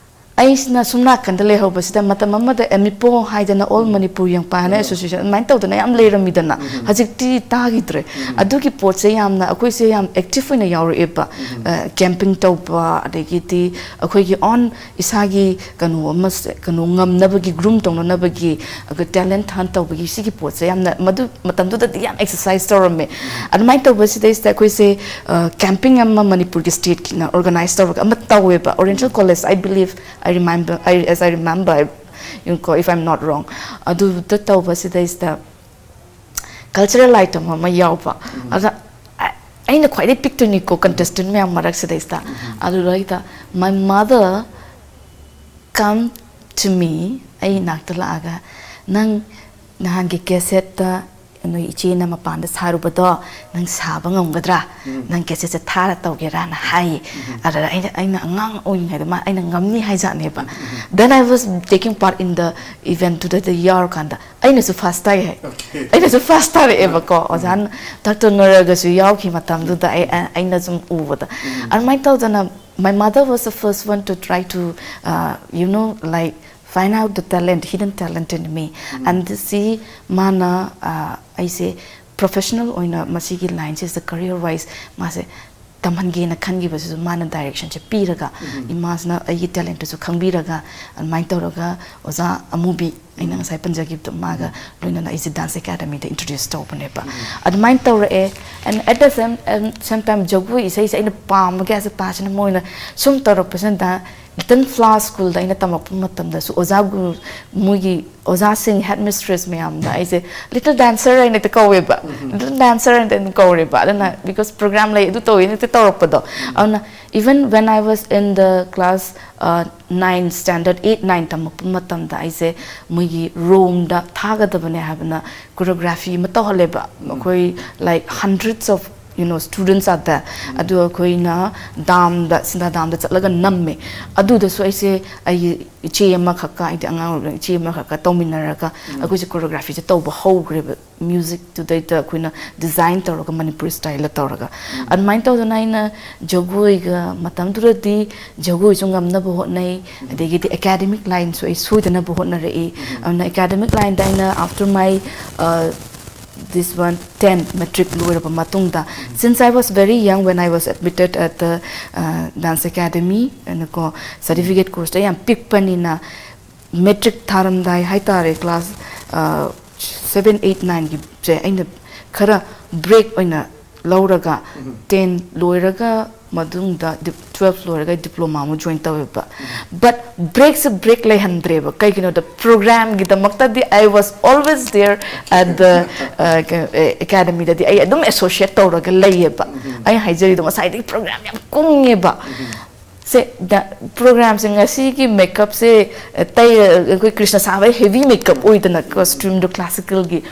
ꯑꯩꯁꯤꯅ ꯁꯨꯝ ꯅꯥꯀꯟꯗ ꯂꯩꯍꯧꯕꯁꯤꯗ ꯃꯇꯝ ꯑꯃꯗ ꯑꯦꯃꯤꯄꯣ ꯍꯥꯏꯗꯅ ꯑꯣꯜ ꯃꯅꯤꯄꯨꯔ ꯌꯪꯄꯥ ꯍꯥꯏꯅ ꯑꯦꯁꯣꯁꯤꯌꯦꯁꯟ ꯑꯗꯨꯃꯥꯏꯅ ꯇꯧꯗꯅ ꯌꯥꯝ ꯂꯩꯔꯝꯃꯤꯗꯅ꯫ ꯍꯧꯖꯤꯛꯇꯤ ꯇꯥꯈꯤꯗ꯭ꯔꯦ꯫ ꯑꯗꯨꯒꯤ ꯄꯣꯠꯁꯦ ꯌꯥꯝꯅ ꯑꯩꯈꯣꯏꯁꯦ ꯌꯥꯝ ꯑꯦꯛꯇꯤꯚ ꯑꯣꯏꯅ ꯌꯥꯎꯔꯛꯑꯦꯕ꯫ ꯀꯦꯝꯄꯤꯡ ꯇꯧꯕ, ꯑꯗꯒꯤꯗꯤ ꯑꯩꯈꯣꯏꯒꯤ ꯑꯣꯟ ꯏꯁꯥꯒꯤ ꯀꯩꯅꯣ ꯑꯃ ꯁꯦ-, ꯀꯩꯅꯣ ꯉꯝꯅꯕꯒꯤ, ꯒ꯭ꯔꯨꯝ ꯇꯧꯅꯅꯕꯒꯤ, ꯑꯗꯨꯒ ꯇꯦꯂꯦꯟ ꯍꯟ ꯇꯧꯕꯒꯤ ꯁꯤꯒꯤ ꯄꯣꯠꯁꯦ ꯌꯥꯝꯅ ꯃꯗꯨ ꯃꯇꯝꯗꯨꯗꯗꯤ ꯌꯥꯝ ꯑꯦꯛꯁꯔꯁꯥꯏꯁ ꯇꯧꯔꯝꯃꯦ꯫ ꯑꯗꯨꯃꯥꯏꯅ ꯇꯧꯕꯁꯤꯗꯩꯁꯤꯗ ꯑꯩꯈꯣꯏꯁꯦ, ꯑ, ꯀꯦꯝꯄꯤꯡ ꯑꯃ ꯃꯅꯤꯄꯨꯔꯒꯤ ꯁ꯭ꯇꯦꯠꯀꯤꯅ ꯑꯣꯔꯒꯅꯥꯏꯁ ꯇꯧꯔꯒ ꯑꯃ ꯇꯧꯋꯦꯕ, oriental college, I believe, I remember, I, as I remember, I, you know, if I'm not wrong, ꯑꯗꯨꯗ ꯇꯧꯕꯁꯤꯗꯩꯁꯤꯗ ꯀꯜꯆꯔꯦꯜ ꯑꯥꯏꯇꯦꯝ ꯑꯃ ꯌꯥꯎꯕ꯫ ꯑꯗ ꯑ-, ꯑꯩꯅ ꯈ꯭ꯋꯥꯏꯗꯩ ꯄꯤꯛꯇꯣꯏꯅꯤꯀꯣ ꯀꯟꯇꯦꯁꯇꯦꯟ ꯃꯌꯥꯝ ꯃꯔꯛꯁꯤꯗꯩꯁꯤꯗ꯫ ꯑꯗꯨꯗꯩꯗ my mother come to me, ꯑꯩ ꯏꯅꯥꯛꯇ ꯂꯥꯛꯑꯒ, "ꯅꯪ ꯅꯍꯥꯟꯒꯤ ꯀꯦꯁꯦꯠꯇ ꯅꯣꯏ ꯏꯆꯦꯅ ꯃꯄꯥꯟꯗ ꯁꯥꯔꯨꯕꯗꯣ ꯅꯪ ꯁꯥꯕ ꯉꯝꯒꯗ꯭ꯔꯥ? ꯅꯪ ꯀꯦꯁꯦꯠꯁꯦ ꯊꯥꯔ ꯇꯧꯒꯦꯔꯥꯅ?" ꯍꯥꯏꯌꯦ꯫ ꯑꯗꯨꯗ ꯑꯩꯅ, ꯑꯩꯅ ꯑꯉꯥꯡ ꯑꯣꯏꯔꯤꯉꯩꯗ ꯃꯥ, ꯑꯩꯅ ꯉꯝꯅꯤ ꯍꯥꯏꯖꯥꯠꯅꯦꯕ꯫ Then I was taking part in the event ꯗꯨꯗ ꯌꯥꯎꯔꯀꯥꯟꯗ ꯑꯩꯅꯁꯨ ꯐꯥꯔꯁ ꯇꯥꯏ ꯍꯥꯏ꯫ ꯑꯩꯅꯁꯨ ꯐꯥꯔꯁ ꯇꯥꯔꯛꯑꯦꯕꯀꯣ꯫ ꯑꯣꯖꯥꯅ ꯗꯥꯛꯇꯔ ꯅꯣꯔꯥꯒꯁꯨ ꯌꯥꯎꯈꯤ ꯃꯇꯝꯗꯨꯗ ꯑꯩ, ꯑꯩꯅ ꯁꯨꯝ ꯎꯕꯗ꯫ ꯑꯗꯨꯃꯥꯏꯅ ꯇꯧꯗꯅ my mother was the first one to try to, uh, you know, like, find out the talent, hidden talent in me. And ꯁꯤ ꯃꯥꯅ, ꯑ, ꯑꯩꯁꯦ ꯄ꯭ꯔꯣꯐꯦꯁꯅꯦꯜ ꯑꯣꯏꯅ ꯃꯁꯤꯒꯤ ꯂꯥꯏꯟꯁꯤꯗ ꯀꯔꯤꯌꯔ ꯋꯥꯏꯁ ꯃꯥꯁꯦ ꯇꯝꯍꯟꯒꯦꯅ ꯈꯟꯈꯤꯕꯁꯤꯁꯨ ꯃꯥꯅ ꯗꯥꯏꯔꯦꯛꯁꯟꯁꯦ ꯄꯤꯔꯒ, ꯏꯃꯥꯁꯤꯅ ꯑꯩꯒꯤ ꯇꯦꯂꯦꯟꯠꯇꯨꯁꯨ ꯈꯪꯕꯤꯔꯒ, ꯑꯗꯨꯃꯥꯏꯅ ꯇꯧꯔꯒ ꯑꯣꯖꯥ ꯑꯃꯨꯕꯤ, ꯑꯩꯅ ꯉꯁꯥꯏ ꯄꯟꯖꯈꯤꯕꯗꯣ, ꯃꯥꯒ ꯂꯣꯏꯅꯅ ꯑꯩꯁꯦ ꯗꯥꯟꯁ ꯑꯦꯀꯥꯗꯃꯤꯗ ꯏꯟꯇ꯭ꯔꯣꯗ꯭ꯌꯨꯁ ꯇꯧꯕꯅꯦꯕ꯫ ꯑꯗꯨꯃꯥꯏꯅ ꯇꯧꯔꯛꯑꯦ꯫ And at the same, same time, ꯖꯒꯣꯏ ꯏꯁꯩꯁꯦ ꯑꯩꯅ ꯄꯥꯝꯕꯒꯤ ꯑꯁꯦ ꯄꯥꯁꯤꯅ ꯃꯣꯏꯅ ꯁꯨꯝ ꯇꯧꯔꯛꯄꯁꯤꯅ, ꯂꯤꯇꯜ ꯐ꯭ꯂꯥꯋꯔ ꯁ꯭ꯀꯨꯜꯗ ꯑꯩꯅ ꯇꯝꯃꯛꯄ ꯃꯇꯝꯗꯁꯨ ꯑꯣꯖꯥ ꯒꯨꯔꯨ, ꯃꯣꯏꯒꯤ ꯑꯣꯖꯥꯁꯤꯡ, ꯍꯦꯗ ꯃꯤꯁꯇ꯭ꯔꯦꯁ ꯃꯌꯥꯝꯅ ꯑꯩꯁꯦ ꯂꯤꯇꯜ ꯗꯥꯟꯁꯔ ꯍꯥꯏꯅ ꯍꯦꯛꯇ ꯀꯧꯋꯦꯕ꯫ ꯂꯤꯇꯜ ꯗꯥꯟꯁꯔ ꯍꯥꯏꯅ ꯑꯗꯨꯝ ꯀꯧꯔꯦꯕ꯫ ꯑꯗꯨꯅ, ꯕꯤꯀꯣꯁ ꯄ꯭ꯔꯣꯒ꯭ꯔꯥꯝ ꯂꯩ, ꯑꯗꯨ ꯇꯧꯋꯦꯅ ꯍꯦꯛꯇ ꯇꯧꯔꯛꯄꯗꯣ꯫ ꯑꯗꯨꯅ, even when I was in the class, uh, nine standard, eight, nine ꯇꯝꯃꯛꯄ ꯃꯇꯝꯗ ꯑꯩꯁꯦ ꯃꯣꯏꯒꯤ ꯔꯣꯝꯗ ꯊꯥꯒꯗꯕꯅꯦ ꯍꯥꯏꯕꯅ ꯀꯣꯔꯤꯌꯣꯒ꯭ꯔꯥꯐꯤ ꯑꯃ ꯇꯧꯍꯜꯂꯦꯕ꯫ ꯑꯩꯈꯣꯏ, like, hundreds of, you know, students are there. ꯑꯗꯨ ꯑꯩꯈꯣꯏꯅ ꯗꯥꯝꯗ, ꯁꯤꯟꯗꯥ ꯗꯥꯝꯗ ꯆꯠꯂꯒ ꯅꯝꯃꯦ꯫ ꯑꯗꯨꯗꯁꯨ ꯑꯩꯁꯦ ꯑꯩꯒꯤ ꯏꯆꯦ ꯑꯃꯈꯛꯀ, ꯑꯩꯗꯤ ꯑꯉꯥꯡ ꯑꯣꯏꯕꯅꯤꯅ ꯏꯆꯦ ꯑꯃꯈꯛꯀ ꯇꯧꯃꯤꯟꯅꯔꯒ ꯑꯩꯈꯣꯏꯁꯦ ꯀꯣꯔꯤꯌꯣꯒ꯭ꯔꯥꯐꯤꯁꯦ ꯇꯧꯕ ꯍꯧꯈ꯭ꯔꯦꯕ꯫ ꯃ꯭ꯌꯨꯖꯤꯛꯇꯨꯗꯩꯗ ꯑꯩꯈꯣꯏꯅ ꯗꯤꯖꯥꯏꯟ ꯇꯧꯔꯒ, ꯃꯅꯤꯄꯨꯔꯤ ꯁ꯭ꯇꯥꯏꯜꯗ ꯇꯧꯔꯒ, ꯑꯗꯨꯃꯥꯏꯅ ꯇꯧꯗꯅ ꯑꯩꯅ ꯖꯒꯣꯏꯒ, ꯃꯇꯝꯗꯨꯗꯗꯤ ꯖꯒꯣꯏꯁꯨ ꯉꯝꯅꯕ ꯍꯣꯠꯅꯩ, ꯑꯗꯒꯤꯗꯤ ꯑꯦꯀꯥꯗꯃꯤꯛ ꯂꯥꯏꯟꯁꯨ ꯑꯩ ꯁꯣꯏꯗꯅꯕ ꯍꯣꯠꯅꯔꯛꯏ꯫ ꯑꯗꯨꯅ ꯑꯦꯀꯥꯗꯃꯤꯛ ꯂꯥꯏꯟꯗ ꯑꯩꯅ, after my, uh, this one, ten, matric ꯂꯣꯏꯔꯕ ꯃꯇꯨꯡꯗ, since I was very young when I was admitted at the, uh, dance academy, ꯑꯅꯀꯣ, ꯁꯥꯔꯇꯤꯐꯤꯀꯦꯠ ꯀꯣꯔꯁꯇꯣ ꯌꯥꯝ ꯄꯤꯛꯄꯅꯤꯅ, ꯃꯦꯇ꯭ꯔꯤꯛ ꯊꯥꯔꯝꯗꯥꯏ ꯍꯥꯏꯇꯥꯔꯦ, ꯀ꯭ꯂꯥꯁ, ꯑ, seven, eight, nineꯒꯤꯁꯦ ꯑꯩꯅ ꯈꯔ ꯕ꯭ꯔꯦꯛ ꯑꯣꯏꯅ ꯂꯧꯔꯒ, ten ꯂꯣꯏꯔꯒ ꯃꯇꯨꯡꯗ ꯗꯤꯞ-, twelve ꯂꯣꯏꯔꯒ ꯗꯤꯄ꯭ꯂꯣꯃꯥ ꯑꯃꯨꯛ ꯖꯣꯏꯟ ꯇꯧꯋꯦꯕ꯫ But ꯕ꯭ꯔꯦꯛꯁꯦ ꯕ꯭ꯔꯦꯛ ꯂꯩꯍꯟꯗ꯭ꯔꯦꯕ꯫ ꯀꯩꯒꯤꯅꯣꯗ, ꯄ꯭ꯔꯣꯒ꯭ꯔꯥꯝꯒꯤꯗꯃꯛꯇꯗꯤ I was always there at the, ꯑ, ꯀ-, ꯑꯦ, ꯑꯦꯀꯥꯗꯃꯤꯗꯗꯤ ꯑꯩ ꯑꯗꯨꯝ ꯑꯦꯁꯣꯁꯤꯌꯦꯠ ꯇꯧꯔꯒ ꯂꯩꯌꯦꯕ꯫ ꯑꯩ ꯍꯥꯏꯖꯔꯤꯗꯣ ꯉꯁꯥꯏꯗꯒꯤ ꯄ꯭ꯔꯣꯒ꯭ꯔꯥꯝ ꯌꯥꯝ ꯀꯨꯡꯉꯦꯕ꯫ ꯁꯦ, ꯗ-, ꯄ꯭ꯔꯣꯒ꯭ꯔꯥꯝꯁꯦ ꯉꯁꯤꯒꯤ ꯃꯦꯀꯞꯁꯦ, ꯑ, ꯇꯩ-, ꯑꯩꯈꯣꯏ ꯀ꯭ꯔꯤꯁꯅ ꯁꯥꯕ ꯍꯦꯚꯤ ꯃꯦꯀꯞ ꯑꯣꯏꯗꯅ, ꯀꯣꯁꯇ꯭ꯌꯨꯝꯗꯣ ꯀ꯭ꯂꯥꯁꯤꯀꯦꯜꯒꯤ꯫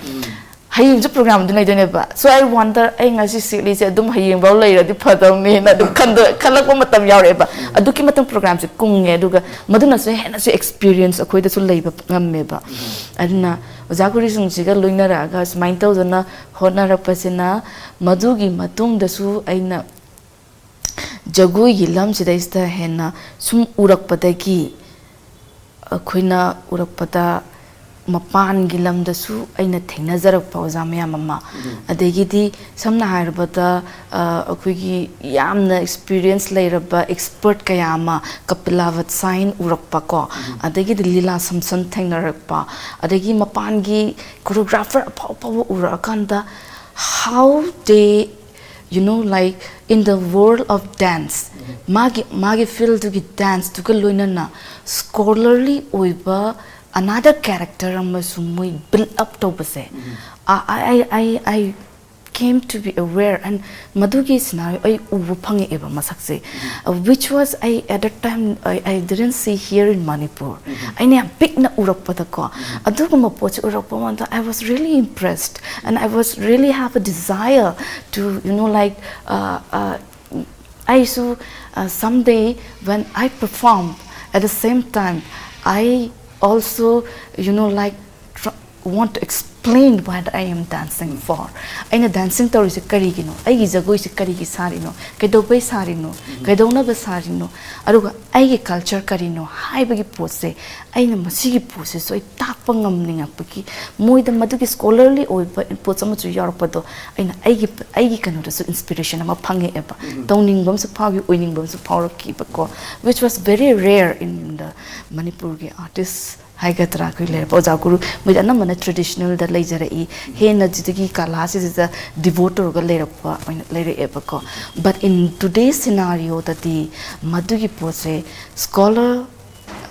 ꯍꯌꯦꯡꯁꯨ ꯄ꯭ꯔꯣꯒ꯭ꯔꯥꯝꯗꯨ ꯂꯩꯗꯣꯏꯅꯦꯕ꯫ So I wonder, ꯑꯩ ꯉꯁꯤ ꯁꯦꯠꯂꯤꯁꯦ ꯑꯗꯨꯝ ꯍꯌꯦꯡꯐꯥꯎ ꯂꯩꯔꯗꯤ ꯐꯗꯧꯅꯦꯅ ꯑꯗꯨꯝ ꯈꯟꯗꯣ-, ꯈꯜꯂꯛꯄ ꯃꯇꯝ ꯌꯥꯎꯔꯛꯑꯦꯕ꯫ ꯑꯗꯨꯛꯀꯤ ꯃꯇꯤꯛ ꯄ꯭ꯔꯣꯒ꯭ꯔꯥꯝꯁꯦ ꯀꯨꯡꯉꯦ, ꯑꯗꯨꯒ ꯃꯗꯨꯅꯁꯨ ꯍꯦꯟꯅꯁꯨ ꯑꯦꯛꯁꯄꯤꯔꯤꯌꯦꯟꯁ ꯑꯩꯈꯣꯏꯗꯁꯨ ꯂꯩꯕ ꯉꯝꯃꯦꯕ꯫ ꯑꯗꯨꯅ ꯑꯣꯖꯥ ꯒꯨꯔꯨꯁꯤꯡꯁꯤꯒ ꯂꯣꯏꯅꯔꯛꯑꯒ ꯁꯨꯃꯥꯏꯅ ꯇꯧꯗꯅ ꯍꯣꯠꯅꯔꯛꯄꯁꯤꯅ, ꯃꯗꯨꯒꯤ ꯃꯇꯨꯡꯗꯁꯨ ꯑꯩꯅ ꯖꯒꯣꯏꯒꯤ ꯂꯝꯁꯤꯗꯩꯁꯤꯗ ꯍꯦꯟꯅ ꯁꯨꯝ ꯎꯔꯛꯄꯗꯒꯤ, ꯑꯩꯈꯣꯏꯅ ꯎꯔꯛꯄꯗ ꯃꯄꯥꯟꯒꯤ ꯂꯝꯗꯁꯨ ꯑꯩꯅ ꯊꯦꯡꯅꯖꯔꯛꯄ ꯑꯣꯖꯥ ꯃꯌꯥꯝ ꯑꯃ, ꯑꯗꯒꯤꯗꯤ ꯁꯝꯅ ꯍꯥꯏꯔꯕꯗ ꯑꯩꯈꯣꯏꯒꯤ ꯌꯥꯝꯅ ꯑꯦꯛꯁꯄꯤꯔꯤꯌꯦꯟꯁ ꯂꯩꯔꯕ ꯑꯦꯛꯁꯄꯔꯠ ꯀꯌꯥ ꯑꯃ, ꯀꯄꯤꯂꯥ ꯚꯠꯁꯥꯏꯟ ꯎꯔꯛꯄ ꯀꯣ, ꯑꯗꯒꯤꯗꯤ ꯂꯤꯂꯥ ꯁꯝꯁꯟ ꯊꯦꯡꯅꯔꯛꯄ, ꯑꯗꯒꯤ ꯃꯄꯥꯟꯒꯤ ꯀꯣꯔꯤꯌꯣꯒ꯭ꯔꯥꯐꯔ ꯑꯐꯥꯎ ꯑꯐꯥꯎꯕ ꯎꯔꯛꯑꯀꯥꯟꯗ, how they, you know, like, in the world of dance, ꯃꯥꯒꯤ ꯃꯥꯒꯤ ꯐꯤꯜꯗꯨꯒꯤ ꯗꯥꯟꯁꯇꯨꯒ ꯂꯣꯏꯅꯅ ꯁ꯭ꯀꯣꯂꯔꯂꯤ ꯑꯣꯏꯕ ꯑꯅꯥꯗꯔ ꯀꯦꯔꯦꯛꯇꯔ ꯑꯃꯁꯨ ꯃꯣꯏ ꯕꯤꯜ ꯑꯞ ꯇꯧꯕꯁꯦ, I, I, I, I came to be aware, and ꯃꯗꯨꯒꯤ ꯁꯤꯅꯥꯔꯤꯑꯣ ꯑꯩ ꯎꯕ ꯐꯪꯉꯛꯑꯦꯕ ꯃꯁꯛꯁꯦ, which was, I, at that time, I, I didn't see here in Manipur. ꯑꯩꯅ ꯌꯥꯝ ꯄꯤꯛꯅ ꯎꯔꯛꯄꯗꯀꯣ, ꯑꯗꯨꯒꯨꯝꯕ ꯄꯣꯠꯁꯦ ꯎꯔꯛꯄ ꯃꯇꯝꯗ, I was really impressed, and I was really have a desire to, you know, like, uh, uh, ꯑꯩꯁꯨ, uh, someday when I perform, at the same time, I also, you know, like, tr- want to explain what I am dancing for. ꯑꯩꯅ dancing ꯇꯧꯔꯤꯁꯦ ꯀꯔꯤꯒꯤꯅꯣ? ꯑꯩꯒꯤ ꯖꯒꯣꯏꯁꯦ ꯀꯔꯤꯒꯤ ꯁꯥꯔꯤꯅꯣ? ꯀꯩꯗꯧꯕꯩ ꯁꯥꯔꯤꯅꯣ? ꯀꯩꯗꯧꯅꯕ ꯁꯥꯔꯤꯅꯣ? ꯑꯗꯨꯒ ꯑꯩꯒꯤ ꯀꯜꯆꯔ ꯀꯔꯤꯅꯣ ꯍꯥꯏꯕꯒꯤ ꯄꯣꯠꯁꯦ, ꯑꯩꯅ ꯃꯁꯤꯒꯤ ꯄꯣꯠꯁꯤꯁꯨ ꯑꯩ ꯇꯥꯛꯄ ꯉꯝꯅꯤꯡꯉꯛꯄꯒꯤ, ꯃꯣꯏꯗ ꯃꯗꯨꯒꯤ ꯁ꯭ꯀꯣꯂꯔꯂꯤ ꯑꯣꯏꯕ ꯄꯣꯠ ꯑꯃꯁꯨ ꯌꯥꯎꯔꯛꯄꯗꯣ, ꯑꯩꯅ ꯑꯩꯒꯤ ꯑꯩꯒꯤ ꯀꯩꯅꯣꯗꯁꯨ ꯏꯟꯁꯄꯤꯔꯦꯁꯟ ꯑꯃ ꯐꯪꯉꯛꯑꯦꯕ꯫ ꯇꯧꯅꯤꯡꯕ ꯑꯃꯁꯨ ꯐꯥꯎꯈꯤ, ꯑꯣꯏꯅꯤꯡꯕ ꯑꯃꯁꯨ ꯐꯥꯎꯔꯛꯈꯤꯕꯀꯣ, which was very rare in the ꯃꯅꯤꯄꯨꯔꯒꯤ ꯑꯥꯔꯇꯤꯁ ꯍꯥꯏꯒꯗ꯭ꯔꯥ, ꯑꯩꯈꯣꯏ ꯂꯩꯔꯛꯄ ꯑꯣꯖꯥ ꯒꯨꯔꯨ, ꯃꯣꯏꯗꯤ ꯑꯅꯝꯕꯅ ꯇ꯭ꯔꯦꯗꯤꯁꯅꯦꯜꯗ ꯂꯩꯖꯔꯛꯏ, ꯍꯦꯟꯅ ꯁꯤꯗꯒꯤ ꯀꯂꯥꯁꯤꯗ ꯗꯤꯚꯣꯠ ꯇꯧꯔꯒ ꯂꯩꯔꯛꯄ ꯑꯣꯏꯅ ꯂꯩꯔꯛꯑꯦꯕꯀꯣ꯫ But in today's scenarioꯗꯗꯤ ꯃꯗꯨꯒꯤ ꯄꯣꯠꯁꯦ, ꯁ꯭ꯀꯣꯂꯔ,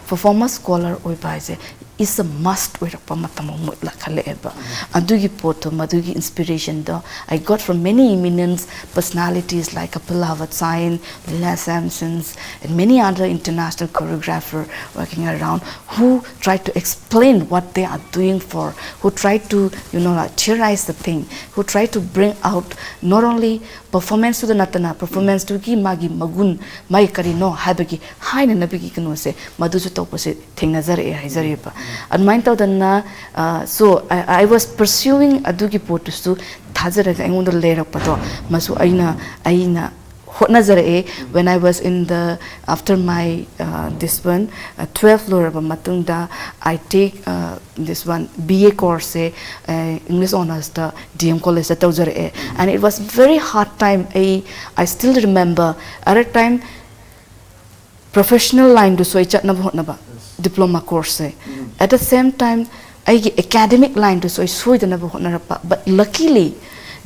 ꯄꯔꯐꯣꯔꯃꯔ ꯁ꯭ꯀꯣꯂꯔ ꯑꯣꯏꯕ ꯍꯥꯏꯁꯦ is a must ꯑꯣꯏꯔꯛꯄ ꯃꯇꯝ ꯑꯃ ꯂꯥꯛꯈꯠꯂꯛꯑꯦꯕ꯫ ꯑꯗꯨꯒꯤ ꯄꯣꯠꯇꯣ, ꯃꯗꯨꯒꯤ ꯏꯟꯁꯄꯤꯔꯦꯁꯟꯗꯣ I got from many eminent personalities like Kapila Vatsyayan, Leela Samsons, and many other international choreographer working around, who try to explain what they are doing for, who try to, you know, like, theorize the thing, who try to bring out not only performanceꯇꯨꯗ ꯅꯠꯇꯅ, performanceꯇꯨꯒꯤ ꯃꯥꯒꯤ ꯃꯒꯨꯟ, ꯃꯥꯒꯤ ꯀꯔꯤꯅꯣ ꯍꯥꯏꯕꯒꯤ ꯍꯥꯏꯅꯅꯕꯒꯤ ꯀꯩꯅꯣꯁꯦ, ꯃꯗꯨꯁꯨ ꯇꯧꯕꯁꯦ ꯊꯦꯡꯅꯖꯔꯛꯑꯦ ꯍꯥꯏꯖꯔꯤꯕ꯫ ꯑꯗꯨꯃꯥꯏꯅ ꯇꯧꯗꯅ, uh, so I, I was pursuing ꯑꯗꯨꯒꯤ ꯄꯣꯠꯇꯨꯁꯨ ꯊꯥꯖꯔꯒ ꯑꯩꯉꯣꯟꯗ ꯂꯩꯔꯛꯄꯗꯣ, ꯃꯁꯨ ꯑꯩꯅ, ꯑꯩꯅ ꯍꯣꯠꯅꯖꯔꯛꯑꯦ. When I was in the, after my, uh, this one, uh, twelve ꯂꯣꯏꯔꯕ ꯃꯇꯨꯡꯗ, I take, uh, this one, B A course say, uh, English honours ꯇ D M College ꯇ ꯇꯧꯖꯔꯛꯑꯦ. And it was very hard time. ꯑꯩ, I still remember, at a time professional line ꯗꯨꯁꯨ ꯑꯩ ꯆꯠꯅꯕ ꯍꯣꯠꯅꯕ, diploma course say. At the same time, ꯑꯩꯒꯤ academic line ꯗꯨꯁꯨ ꯑꯩ ꯁꯣꯏꯗꯅꯕ ꯍꯣꯠꯅꯔꯛꯄ. But luckily,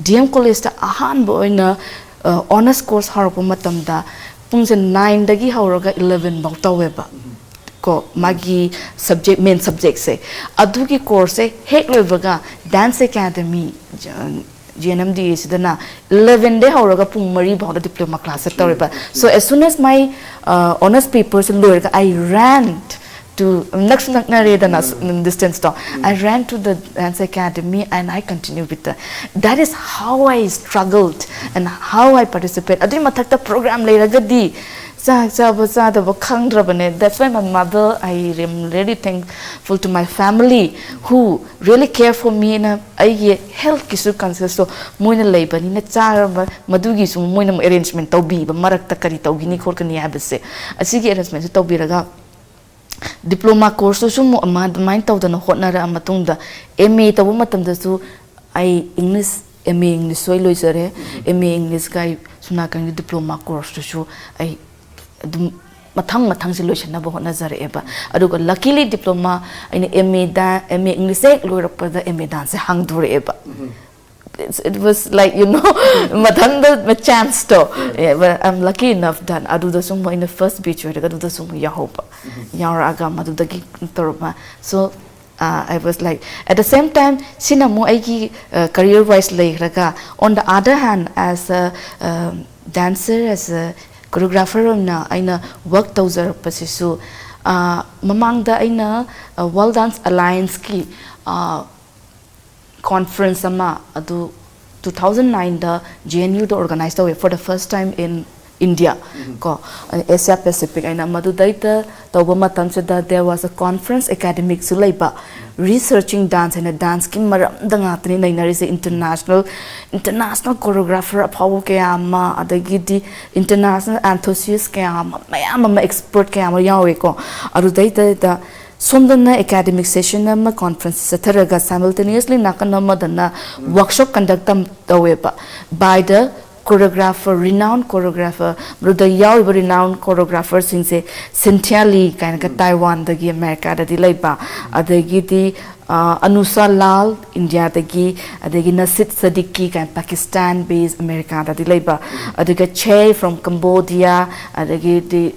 D M College ꯇ ꯑꯍꯥꯟꯕ ꯑꯣꯏꯅ, ꯑ, honours course ꯍꯧꯔꯛꯄ ꯃꯇꯝꯗ ꯄꯨꯡꯁꯦ nine ꯗꯒꯤ ꯍꯧꯔꯒ eleven ꯐꯥꯎ ꯇꯧꯋꯦꯕ꯫ ꯀꯣ, ꯃꯥꯒꯤ subject, main subject ꯁꯦ꯫ ꯑꯗꯨꯒꯤ course ꯁꯦ ꯍꯦꯛ ꯂꯣꯏꯕꯒ Dance Academy, G N M D A ꯁꯤꯗꯅ eleven ꯗꯩ ꯍꯧꯔꯒ ꯄꯨꯡ ꯃꯔꯤ ꯐꯥꯎꯗ diploma class ꯁꯦ ꯇꯧꯔꯦꯕ꯫ So as soon as my, uh, honours paper ꯁꯦ ꯂꯣꯏꯔꯒ, I ran to, ꯅꯛꯁꯨ ꯅꯛꯅꯔꯦꯗꯅ, distance to. I ran to the Dance Academy and I continue with the, that is how I struggled and how I participate. ꯑꯗꯨꯒꯤ ꯃꯊꯛꯇ program ꯂꯩꯔꯒꯗꯤ ꯆꯥꯛ ꯆꯥꯕ ꯆꯥꯗꯕ ꯈꯪꯗ꯭ꯔꯕꯅꯦ꯫ That's why my mother, I am really thankful to my family who really care for me. ꯅ ꯑꯩꯒꯤ health ꯀꯤꯁꯨ conscious ꯇꯣ ꯃꯣꯏꯅ ꯂꯩꯕꯅꯤꯅ, ꯆꯥꯔꯕ ꯃꯗꯨꯒꯤꯁꯨ ꯃꯣꯏꯅ ꯑꯃꯨꯛ arrangement ꯇꯧꯕꯤꯕ, ꯃꯔꯛꯇ ꯀꯔꯤ ꯇꯧꯒꯤꯅꯤ ꯈꯣꯠꯀꯅꯤ ꯍꯥꯏꯕꯁꯦ, ꯑꯁꯤꯒꯤ arrangement ꯁꯨ ꯇꯧꯕꯤꯔꯒ diploma course ꯇꯨꯁꯨ ꯑꯃꯨꯛ ꯑꯃ-, ꯑꯗꯨꯃꯥꯏꯅ ꯇꯧꯗꯅ ꯍꯣꯠꯅꯔꯛꯑ ꯃꯇꯨꯡꯗ, M A ꯇꯧꯕ ꯃꯇꯝꯗꯁꯨ ꯑꯩ English, M A English ꯁꯨ ꯑꯩ ꯂꯣꯏꯖꯔꯦ꯫ M A English ꯀ ꯑꯩ ꯁꯣꯝ ꯅꯥꯀꯟꯒꯤ diploma course ꯇꯨꯁꯨ ꯑꯩ ꯑꯗꯨꯝ ꯃꯊꯪ ꯃꯊꯪꯁꯦ ꯂꯣꯏꯁꯤꯟꯅꯕ ꯍꯣꯠꯅꯖꯔꯛꯑꯦꯕ꯫ ꯑꯗꯨꯒ luckily diploma, ꯑꯩꯅ M A the, M A English ꯍꯦꯛ ꯂꯣꯏꯔꯛꯄꯗ M A dance say ꯍꯥꯡꯗꯣꯔꯛꯑꯦꯕ꯫ It's, it was like, you know, ꯃꯊꯪꯗ chance to. Yeah, but I'm lucky enough that ꯑꯗꯨꯗꯁꯨ ꯑꯃꯨꯛ ꯑꯩꯅ first batch ꯑꯣꯏꯔꯒ ꯑꯗꯨꯗꯁꯨ ꯑꯃꯨꯛ ꯌꯥꯎꯍꯧꯕ꯫ ꯌꯥꯎꯔꯛꯑꯒ ꯃꯗꯨꯗꯒꯤ ꯇꯧꯔꯛꯄ꯫ So, uh, I was like, at the same time, ꯁꯤꯅ ꯑꯃꯨꯛ ꯑꯩꯒꯤ, uh, career wise ꯂꯩꯈ꯭ꯔꯒ, on the other hand, as a, um, dancer, as a choreographer ꯑꯣꯏꯅ ꯑꯩꯅ work ꯇꯧꯖꯔꯛꯄꯁꯤꯁꯨ, uh, ꯃꯃꯥꯡꯗ ꯑꯩꯅ, uh, World Dance Alliance ꯀꯤ, uh, conference ꯑꯃ ꯑꯗꯨ two thousand nine ꯗ J N U ꯗ organize ꯇꯧꯋꯦ, for the first time in India ꯀꯣ, Asia Pacific ꯍꯥꯏꯅ ꯃꯗꯨꯗꯩꯗ ꯇꯧꯕ ꯃꯇꯝꯁꯤꯗ there was a conference, academic ꯁꯨ ꯂꯩꯕ, researching dance ꯍꯥꯏꯅ dance ꯀꯤ ꯃꯔꯝꯗ ꯉꯥꯛꯇꯅꯤ ꯅꯩꯅꯔꯤꯁꯦ꯫ International, international choreographer ꯑꯐꯥꯎꯕ ꯀꯌꯥ ꯑꯃ, ꯑꯗꯒꯤꯗꯤ international enthusiast ꯀꯌꯥ ꯑꯃ, ꯃꯌꯥꯝ ꯑꯃ, expert ꯀꯌꯥ ꯑꯃ ꯌꯥꯎꯋꯦꯀꯣ꯫ ꯑꯗꯨꯗꯩꯗ ꯁꯣꯝꯗꯅ academic session ꯑꯃ, conference ꯆꯠꯊꯔꯒ simultaneously ꯅꯥꯀꯟ ꯑꯃꯗꯅ workshop conduct ꯇꯧꯋꯦꯕ, by the choreographer, renowned choreographer, ꯃꯗꯨꯗ ꯌꯥꯎꯔꯤꯕ renowned choreographer ꯁꯤꯡꯁꯦ, Cynthia Lee ꯀꯥꯏꯅꯒ Taiwan ꯗꯒꯤ, America ꯗꯗꯤ ꯂꯩꯕ, ꯑꯗꯒꯤꯗꯤ ꯑꯅꯨꯁꯥ ꯂꯥꯜ, India ꯗꯒꯤ, ꯑꯗꯒꯤ ꯅꯁꯤꯗ ꯁꯗꯤꯀꯤ ꯀꯥꯏꯅ Pakistan based, America ꯗꯗꯤ ꯂꯩꯕ, ꯑꯗꯨꯒ Che from Cambodia, ꯑꯗꯒꯤꯗꯤ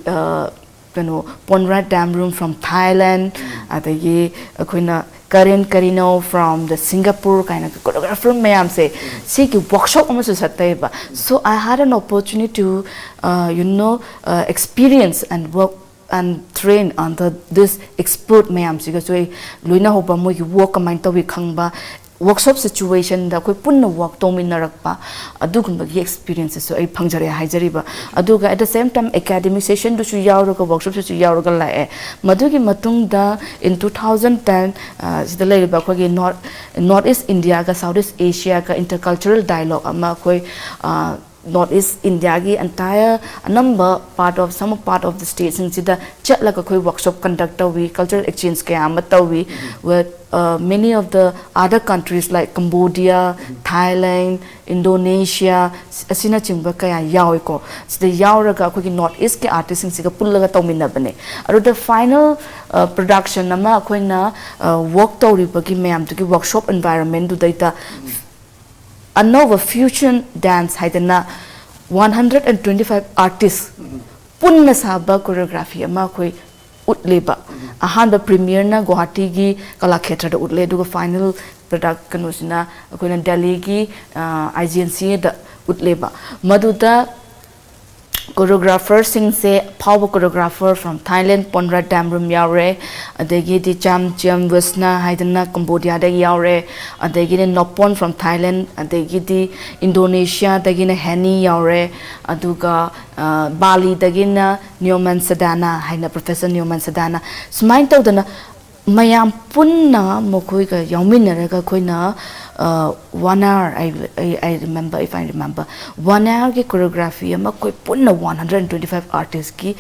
ꯀꯩꯅꯣ, Ponrad Damroom from Thailand, ꯑꯗꯒꯤ ꯑꯩꯈꯣꯏꯅ Karen Karino from the Singapore ꯀꯥꯏꯅ choreographer ꯃꯌꯥꯝꯁꯦ, ꯁꯤꯒꯤ workshop ꯑꯃꯁꯨ ꯆꯠꯇꯩꯕ꯫ So I had an opportunity to, uh, you know, uh, experience and work and train under this expert ꯃꯌꯥꯝꯁꯤꯒꯁꯨ ꯑꯩ ꯂꯣꯏꯅꯍꯧꯕ, ꯃꯣꯏꯒꯤ work ꯀꯃꯥꯏꯅ ꯇꯧꯏ ꯈꯪꯕ, workshop situation ꯗ ꯑꯩꯈꯣꯏ ꯄꯨꯟꯅ work ꯇꯧꯃꯤꯟꯅꯔꯛꯄ, ꯑꯗꯨꯒꯨꯝꯕꯒꯤ experience ꯁꯨ ꯑꯩ ꯐꯪꯖꯔꯦ ꯍꯥꯏꯖꯔꯤꯕ꯫ ꯑꯗꯨꯒ at the same time academic session ꯗꯨꯁꯨ ꯌꯥꯎꯔꯒ, workshop ꯁꯤꯁꯨ ꯌꯥꯎꯔꯒ ꯂꯥꯛꯑꯦ꯫ ꯃꯗꯨꯒꯤ ꯃꯇꯨꯡꯗ in two thousand ten, ꯑ, ꯁꯤꯗ ꯂꯩꯔꯤꯕ ꯑꯩꯈꯣꯏꯒꯤ North, North East India ꯒ South East Asia ꯒ intercultural dialogue ꯑꯃ ꯑꯩꯈꯣꯏ, ꯑ, North East India ꯒꯤ entire ꯑꯅꯝꯕ part of, some part of the state ꯁꯤꯡꯁꯤꯗ ꯆꯠꯂꯒ ꯑꯩꯈꯣꯏ workshop conduct ꯇꯧꯏ, cultural exchange ꯀꯌꯥ ꯑꯃ ꯇꯧꯏ, with, uh, many of the other countries like Cambodia, Thailand, Indonesia, ꯑꯁꯤꯅꯆꯤꯡꯕ ꯀꯌꯥ ꯌꯥꯎꯏꯀꯣ꯫ ꯁꯤꯗ ꯌꯥꯎꯔꯒ ꯑꯩꯈꯣꯏꯒꯤ North East ꯀꯤ artist ꯁꯤꯡꯁꯤꯒ ꯄꯨꯜꯂꯒ ꯇꯧꯃꯤꯟꯅꯕꯅꯦ꯫ ꯑꯗꯨꯗ final, uh, production ꯑꯃ ꯑꯩꯈꯣꯏꯅ, uh, work ꯇꯧꯔꯤꯕꯒꯤ ꯃꯌꯥꯝꯗꯨꯒꯤ workshop environment ꯗꯨꯗꯩꯗ ꯑꯅꯧꯕ fusion dance ꯍꯥꯏꯗꯅ one hundred and twenty five artist ꯄꯨꯟꯅ ꯁꯥꯕ choreography ꯑꯃ ꯑꯩꯈꯣꯏ ꯎꯠꯂꯦꯕ꯫ ꯑꯍꯥꯟꯕ premiere ꯅ ꯒꯨꯋꯥꯍꯥꯇꯤꯒꯤ ꯀꯂꯥꯈꯦꯇ꯭ꯔꯗ ꯎꯠꯂꯦ, ꯑꯗꯨꯒ final product ꯀꯩꯅꯣꯁꯤꯅ ꯑꯩꯈꯣꯏꯅ ꯗꯦꯜꯂꯤꯒꯤ, ꯑ, I G N C A ꯗ ꯎꯠꯂꯦꯕ꯫ ꯃꯗꯨꯗ Choreographerꯁꯤꯡꯁꯦ ꯑꯐꯥꯎꯕ choreographer from Thailand, Ponrat Damrum ꯌꯥꯎꯔꯦ, ꯑꯗꯒꯤꯗꯤ Cham Chiam Vasna ꯍꯥꯏꯗꯅ ꯀꯝꯕꯣꯗꯤꯌꯥꯗꯒꯤ ꯌꯥꯎꯔꯦ, ꯑꯗꯒꯤꯗꯤ Nopon from Thailand, ꯑꯗꯒꯤꯗꯤ ꯏꯟꯗꯣꯅꯦꯁꯤꯌꯥꯗꯒꯤꯅ Henny ꯌꯥꯎꯔꯦ, ꯑꯗꯨꯒ ꯕꯥꯂꯤꯗꯒꯤꯅ Nyoman Sadana ꯍꯥꯏꯅ, Professor Nyoman Sadana, ꯁꯨꯃꯥꯏꯅ ꯇꯧꯗꯅ ꯃꯌꯥꯝ ꯄꯨꯟꯅ ꯃꯈꯣꯏꯒ ꯌꯥꯎꯃꯤꯟꯅꯔꯒ ꯑꯩꯈꯣꯏꯅ one hour, I, I, I remember, if I remember, one ꯑꯋꯥꯔꯒꯤ choreography ꯑꯃ ꯑꯩꯈꯣꯏ ꯄꯨꯟꯅ ꯋꯥꯟ ꯍꯟꯗ꯭ꯔꯦꯠ ꯇ꯭ꯋꯦꯟꯇꯤ ꯐꯥꯏꯚ ꯑꯥꯔꯇꯤꯁꯀꯤ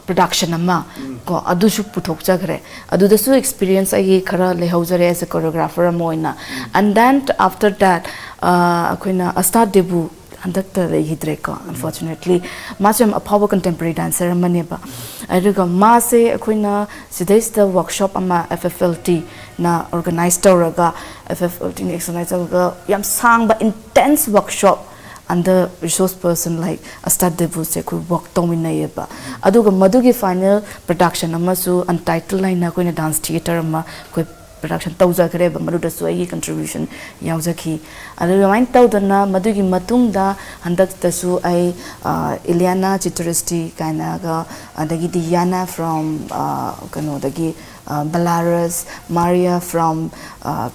ꯄ꯭ꯔꯗꯛꯁꯟ ꯑꯃ ꯀꯣ, ꯑꯗꯨꯁꯨ ꯄꯨꯊꯣꯛꯆꯈ꯭ꯔꯦ꯫ ꯑꯗꯨꯗꯁꯨ ꯑꯦꯛꯁꯄꯤꯔꯤꯌꯦꯟꯁ ꯑꯩꯒꯤ ꯈꯔ ꯂꯩꯍꯧꯖꯔꯦ as a choreographer ꯑꯃ ꯑꯣꯏꯅ꯫ And then after that, ꯑꯩꯈꯣꯏꯅ ꯑꯁꯇꯥ ꯗꯦꯕꯨ ꯍꯟꯗꯛꯇ ꯂꯩꯈꯤꯗ꯭ꯔꯦꯀꯣ, unfortunately꯫ ꯃꯥꯁꯨ ꯌꯥꯝ ꯑꯐꯥꯎꯕ contemporary dancer ꯑꯃꯅꯦꯕ꯫ ꯑꯗꯨꯒ ꯃꯥꯁꯦ ꯑꯩꯈꯣꯏꯅ ꯁꯤꯗꯩꯁꯤꯗ ꯋꯥꯔꯛꯁꯣꯞ ꯑꯃ F F L T ꯅ organize ꯇꯧꯔꯒ, F F L T ꯅ exercise ꯇꯧꯔꯒ, ꯌꯥꯝ ꯁꯥꯡꯕ intense workshop under resource person like ꯑꯁꯇꯥ ꯗꯦꯕꯨꯁꯦ ꯑꯩꯈꯣꯏ ꯋꯥꯔꯛ ꯇꯧꯃꯤꯟꯅꯩꯌꯦꯕ꯫ ꯑꯗꯨꯒ ꯃꯗꯨꯒꯤ ꯐꯥꯏꯅꯦꯜ ꯄ꯭ꯔꯗꯛꯁꯟ ꯑꯃꯁꯨ Untitled ꯍꯥꯏꯅ ꯑꯩꯈꯣꯏꯅ ꯗꯥꯟꯁ ꯊꯤꯌꯦꯇꯔ ꯑꯃ ꯑꯩꯈꯣꯏ ꯄ꯭ꯔꯗꯛꯁꯟ ꯇꯧꯖꯈ꯭ꯔꯦꯕ, ꯃꯗꯨꯗꯁꯨ ꯑꯩꯒꯤ ꯀꯟꯇ꯭ꯔꯤꯕ꯭ꯌꯨꯁꯟ ꯌꯥꯎꯖꯈꯤ꯫ ꯑꯗꯨ ꯑꯗꯨꯃꯥꯏꯅ ꯇꯧꯗꯅ ꯃꯗꯨꯒꯤ ꯃꯇꯨꯡꯗ ꯍꯟꯗꯛꯇꯁꯨ ꯑꯩ, ꯑ, Ileana Chitristy ꯀꯥꯏꯅꯒ, ꯑꯗꯒꯤꯗꯤ Yana from, ꯑ, ꯀꯩꯅꯣꯗꯒꯤ, ꯑ, Belarus, Maria from, ꯑ,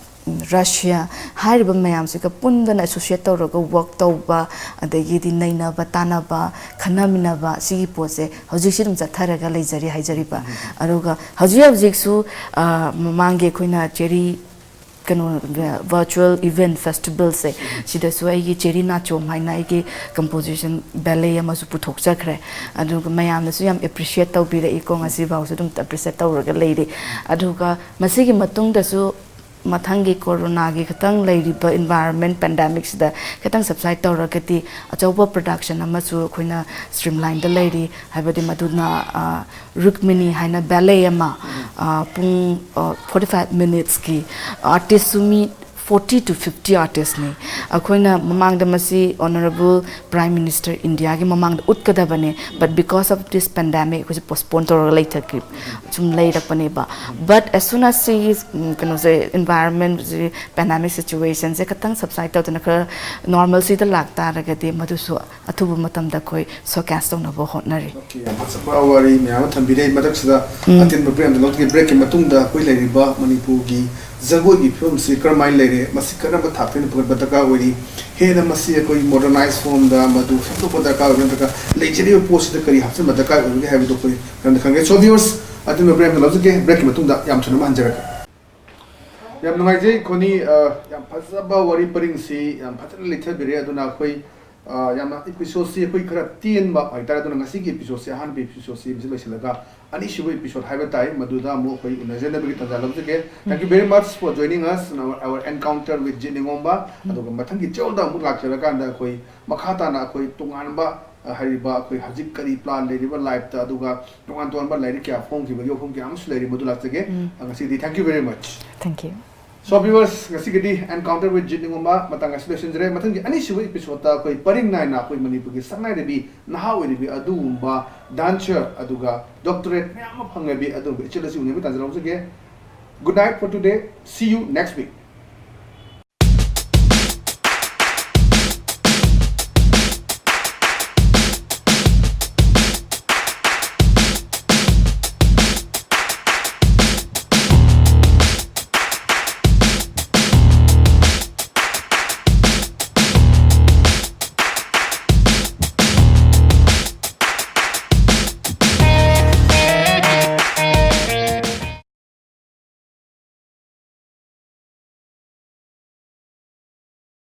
Russia, ꯍꯥꯏꯔꯤꯕ ꯃꯌꯥꯝꯁꯤꯒ ꯄꯨꯟꯗꯅ ꯑꯦꯁꯣꯁꯤꯌꯦꯠ ꯇꯧꯔꯒ ꯋꯥꯔꯛ ꯇꯧꯕ, ꯑꯗꯒꯤꯗꯤ ꯅꯩꯅꯕ, ꯇꯥꯟꯅꯕ, ꯈꯟꯅꯃꯤꯟꯅꯕ, ꯁꯤꯒꯤ ꯄꯣꯠꯁꯦ ꯍꯧꯖꯤꯛꯁꯤ ꯑꯗꯨꯝ ꯆꯠꯊꯔꯒ ꯂꯩꯖꯔꯤ ꯍꯥꯏꯖꯔꯤꯕ꯫ ꯑꯗꯨꯒ ꯍꯧꯖꯤꯛ ꯍꯧꯖꯤꯛꯁꯨ, ꯑ, ꯃꯃꯥꯡꯒꯤ ꯑꯩꯈꯣꯏꯅ ꯆꯦꯔꯤ ꯀꯩꯅꯣ, virtual event festival ꯁꯦ, ꯁꯤꯗꯁꯨ ꯑꯩꯒꯤ ꯆꯦꯔꯤ ꯅꯥꯆꯣꯝ ꯍꯥꯏꯅ ꯑꯩꯒꯤ composition ballet ꯑꯃꯁꯨ ꯄꯨꯊꯣꯛꯆꯈ꯭ꯔꯦ꯫ ꯑꯗꯨꯒ ꯃꯌꯥꯝꯅꯁꯨ ꯌꯥꯝ ꯑꯦꯄ꯭ꯔꯤꯁꯤꯌꯦꯠ ꯇꯧꯕꯤꯔꯛꯏꯀꯣ, ꯉꯁꯤꯐꯥꯎꯁꯨ ꯑꯗꯨꯝ ꯑꯦꯄ꯭ꯔꯤꯁꯤꯌꯦꯠ ꯇꯧꯔꯒ ꯂꯩꯔꯤ꯫ ꯑꯗꯨꯒ ꯃꯁꯤꯒꯤ ꯃꯇꯨꯡꯗꯁꯨ ꯃꯊꯪꯒꯤ ꯀꯣꯔꯣꯅꯥꯒꯤ ꯈꯤꯇꯪ ꯂꯩꯔꯤꯕ environment pandemic ꯁꯤꯗ ꯈꯤꯇꯪ subside ꯇꯧꯔꯒꯗꯤ ꯑꯆꯧꯕ ꯄ꯭ꯔꯗꯛꯁꯟ ꯑꯃꯁꯨ ꯑꯩꯈꯣꯏꯅ streamline ꯗ ꯂꯩꯔꯤ꯫ ꯍꯥꯏꯕꯗꯤ ꯃꯗꯨꯅ, ꯑ, ꯔꯨꯛꯃꯤꯅꯤ ꯍꯥꯏꯅ ballet ꯑꯃ, ꯑ, ꯄꯨꯡ, ꯑ, forty five minutes ꯀꯤ, ꯑꯥꯔꯇꯤꯁꯁꯨ ꯃꯤ forty to fifty artistꯅꯤ꯫ ꯑꯩꯈꯣꯏꯅ ꯃꯃꯥꯡꯗ ꯃꯁꯤ Honourable Prime Minister Indiaꯒꯤ ꯃꯃꯥꯡꯗ ꯎꯠꯀꯗꯕꯅꯦ, but because of this pandemic ꯑꯩꯈꯣꯏꯁꯦ postpone ꯇꯧꯔꯒ ꯂꯩꯊꯈꯤ, ꯁꯨꯝ ꯂꯩꯔꯛꯄꯅꯦꯕ꯫ But as soon as ꯁꯤ, ꯎꯝ, ꯀꯩꯅꯣꯁꯦ, environment, pandemic situationꯁꯦ ꯈꯤꯇꯪ subside ꯇꯧꯗꯅ ꯈꯔ normalcyꯗ ꯂꯥꯛꯇꯥꯔꯒꯗꯤ ꯃꯗꯨꯁꯨ ꯑꯊꯨꯕ ꯃꯇꯝꯗ ꯑꯩꯈꯣꯏ showcase ꯇꯧꯅꯕ ꯍꯣꯠꯅꯔꯤ꯫ Okay, ꯌꯥꯝ ꯐꯖꯕ ꯋꯥꯔꯤ ꯃꯌꯥꯝ ꯑꯃ ꯊꯝꯕꯤꯔꯦ꯫ ꯃꯊꯛꯁꯤꯗ ꯎꯝ꯫ ꯑꯇꯦꯟꯕ break ꯑꯃ ꯂꯧꯖꯒꯦ꯫ Breakꯀꯤ ꯃꯇꯨꯡꯗ ꯑꯩꯈꯣꯏ ꯂꯩꯔꯤꯕ ꯃꯅꯤꯄꯨꯔꯒꯤ ꯖꯒꯣꯏꯒꯤ ꯐꯤꯕꯝꯁꯤ ꯀꯔꯝꯍꯥꯏꯅ ꯂꯩꯔꯦ, ꯃꯁꯤ ꯀꯔꯝꯕ ꯊꯥꯛꯇ ꯍꯦꯟꯅ ꯄꯨꯈꯠꯄ ꯗꯔꯀꯥꯔ ꯑꯣꯏꯔꯤ, ꯍꯦꯟꯅ ꯃꯁꯤ ꯑꯩꯈꯣꯏ modernize formꯗ ꯃꯗꯨ ꯁꯦꯝꯗꯣꯛꯄ ꯗꯔꯀꯥꯔ ꯑꯣꯏꯕ ꯅꯠꯇ꯭ꯔꯒ ꯂꯩꯖꯔꯤꯕ ꯄꯣꯠꯁꯤꯗ ꯀꯔꯤ ꯍꯥꯞꯆꯤꯟꯕ ꯗꯔꯀꯥꯔ ꯑꯣꯏꯕꯒꯦ ꯍꯥꯏꯕꯗꯨ ꯑꯩꯈꯣꯏ ꯃꯔꯝꯗ ꯈꯪꯒꯦ꯫ So viewers, ꯑꯇꯦꯟꯕ break ꯑꯃ ꯂꯧꯖꯒꯦ꯫ Breakꯀꯤ ꯃꯇꯨꯡꯗ ꯌꯥꯝ ꯊꯨꯅ ꯑꯃ ꯍꯟꯖꯔꯛꯀꯦ꯫ ꯌꯥꯝ ꯅꯨꯡꯉꯥꯏꯖꯩ, ꯈꯣꯅꯤ꯫ ꯑ, ꯌꯥꯝ ꯐꯖꯕ ꯋꯥꯔꯤ ꯄꯔꯤꯡꯁꯤ ꯌꯥꯝ ꯐꯖꯅ ꯂꯤꯊꯕꯤꯔꯦ꯫ ꯑꯗꯨꯅ ꯑꯩꯈꯣꯏ, ꯑ, ꯌꯥꯝꯅ episodeꯁꯤ ꯑꯩꯈꯣꯏ ꯈꯔ ꯇꯦꯟꯕ ꯍꯥꯏꯇꯥꯔꯦ꯫ ꯑꯗꯨꯅ ꯉꯁꯤꯒꯤ episodeꯁꯤ, ꯑꯍꯥꯟꯕ episodeꯁꯤ ꯃꯁꯤ ꯂꯣꯏꯁꯤꯜꯂꯒ ꯑꯅꯤꯁꯨꯕ episode ꯍꯥꯏꯕ ꯇꯥꯏ, ꯃꯗꯨꯗ ꯑꯃꯨꯛ ꯑꯩꯈꯣꯏ ꯎꯅꯖꯅꯕꯒꯤ ꯇꯥꯟꯖꯥ ꯂꯧꯖꯒꯦ꯫ Thank you very much for joining us in our, our encounter with Jit Ningomba꯫ ꯑꯗꯨꯒ ꯃꯊꯪꯒꯤ ꯆꯌꯣꯜꯗ ꯑꯃꯨꯛ ꯂꯥꯛꯆꯔꯀꯥꯟꯗ ꯑꯩꯈꯣꯏ ꯃꯈꯥ ꯇꯥꯅ ꯑꯩꯈꯣꯏ ꯇꯣꯉꯥꯟꯕ, ꯑ, ꯍꯥꯏꯔꯤꯕ ꯑꯩꯈꯣꯏ ꯍꯧꯖꯤꯛ ꯀꯔꯤ plan ꯂꯩꯔꯤꯕ lifeꯇ, ꯑꯗꯨꯒ ꯇꯣꯉꯥꯟ ꯇꯣꯉꯥꯟꯕ ꯂꯥꯏꯔꯤꯛ ꯀꯌꯥ ꯐꯣꯡꯈꯤꯕꯒꯤ ꯋꯥꯐꯝ ꯀꯌꯥ ꯑꯃꯁꯨ ꯂꯩꯔꯤ, ꯃꯗꯨ ꯂꯥꯛꯆꯒꯦ꯫ ꯎꯝ꯫ ꯑ, ꯉꯁꯤꯒꯤꯗꯤ thank you very much꯫ Thank you꯫ So viewers, ꯉꯁꯤꯒꯤꯗꯤ Encounter with Jit Ningoma ꯃꯇꯥꯡ ꯑꯁꯤ ꯂꯣꯏꯁꯤꯟꯖꯔꯦ꯫ ꯃꯊꯪꯒꯤ ꯑꯅꯤꯁꯨꯕ episodeꯇ ꯑꯩꯈꯣꯏ ꯄꯔꯤꯡ ꯅꯥꯏꯅ ꯑꯩꯈꯣꯏ ꯃꯅꯤꯄꯨꯔꯒꯤ ꯁꯛꯅꯥꯏꯔꯕꯤ, ꯅꯍꯥ ꯑꯣꯏꯔꯤꯕꯤ ꯑꯗꯨꯒꯨꯝꯕ dancer, ꯑꯗꯨꯒ doctorate ꯃꯌꯥꯝ ꯑꯃ ꯐꯪꯂꯕꯤ ꯑꯗꯨꯒꯨꯝꯕ ꯏꯆꯦꯜ ꯑꯁꯤ ꯎꯅꯕꯒꯤ ꯇꯥꯟꯖꯥ ꯂꯧꯖꯒꯦ꯫ Good night for today. See you next week.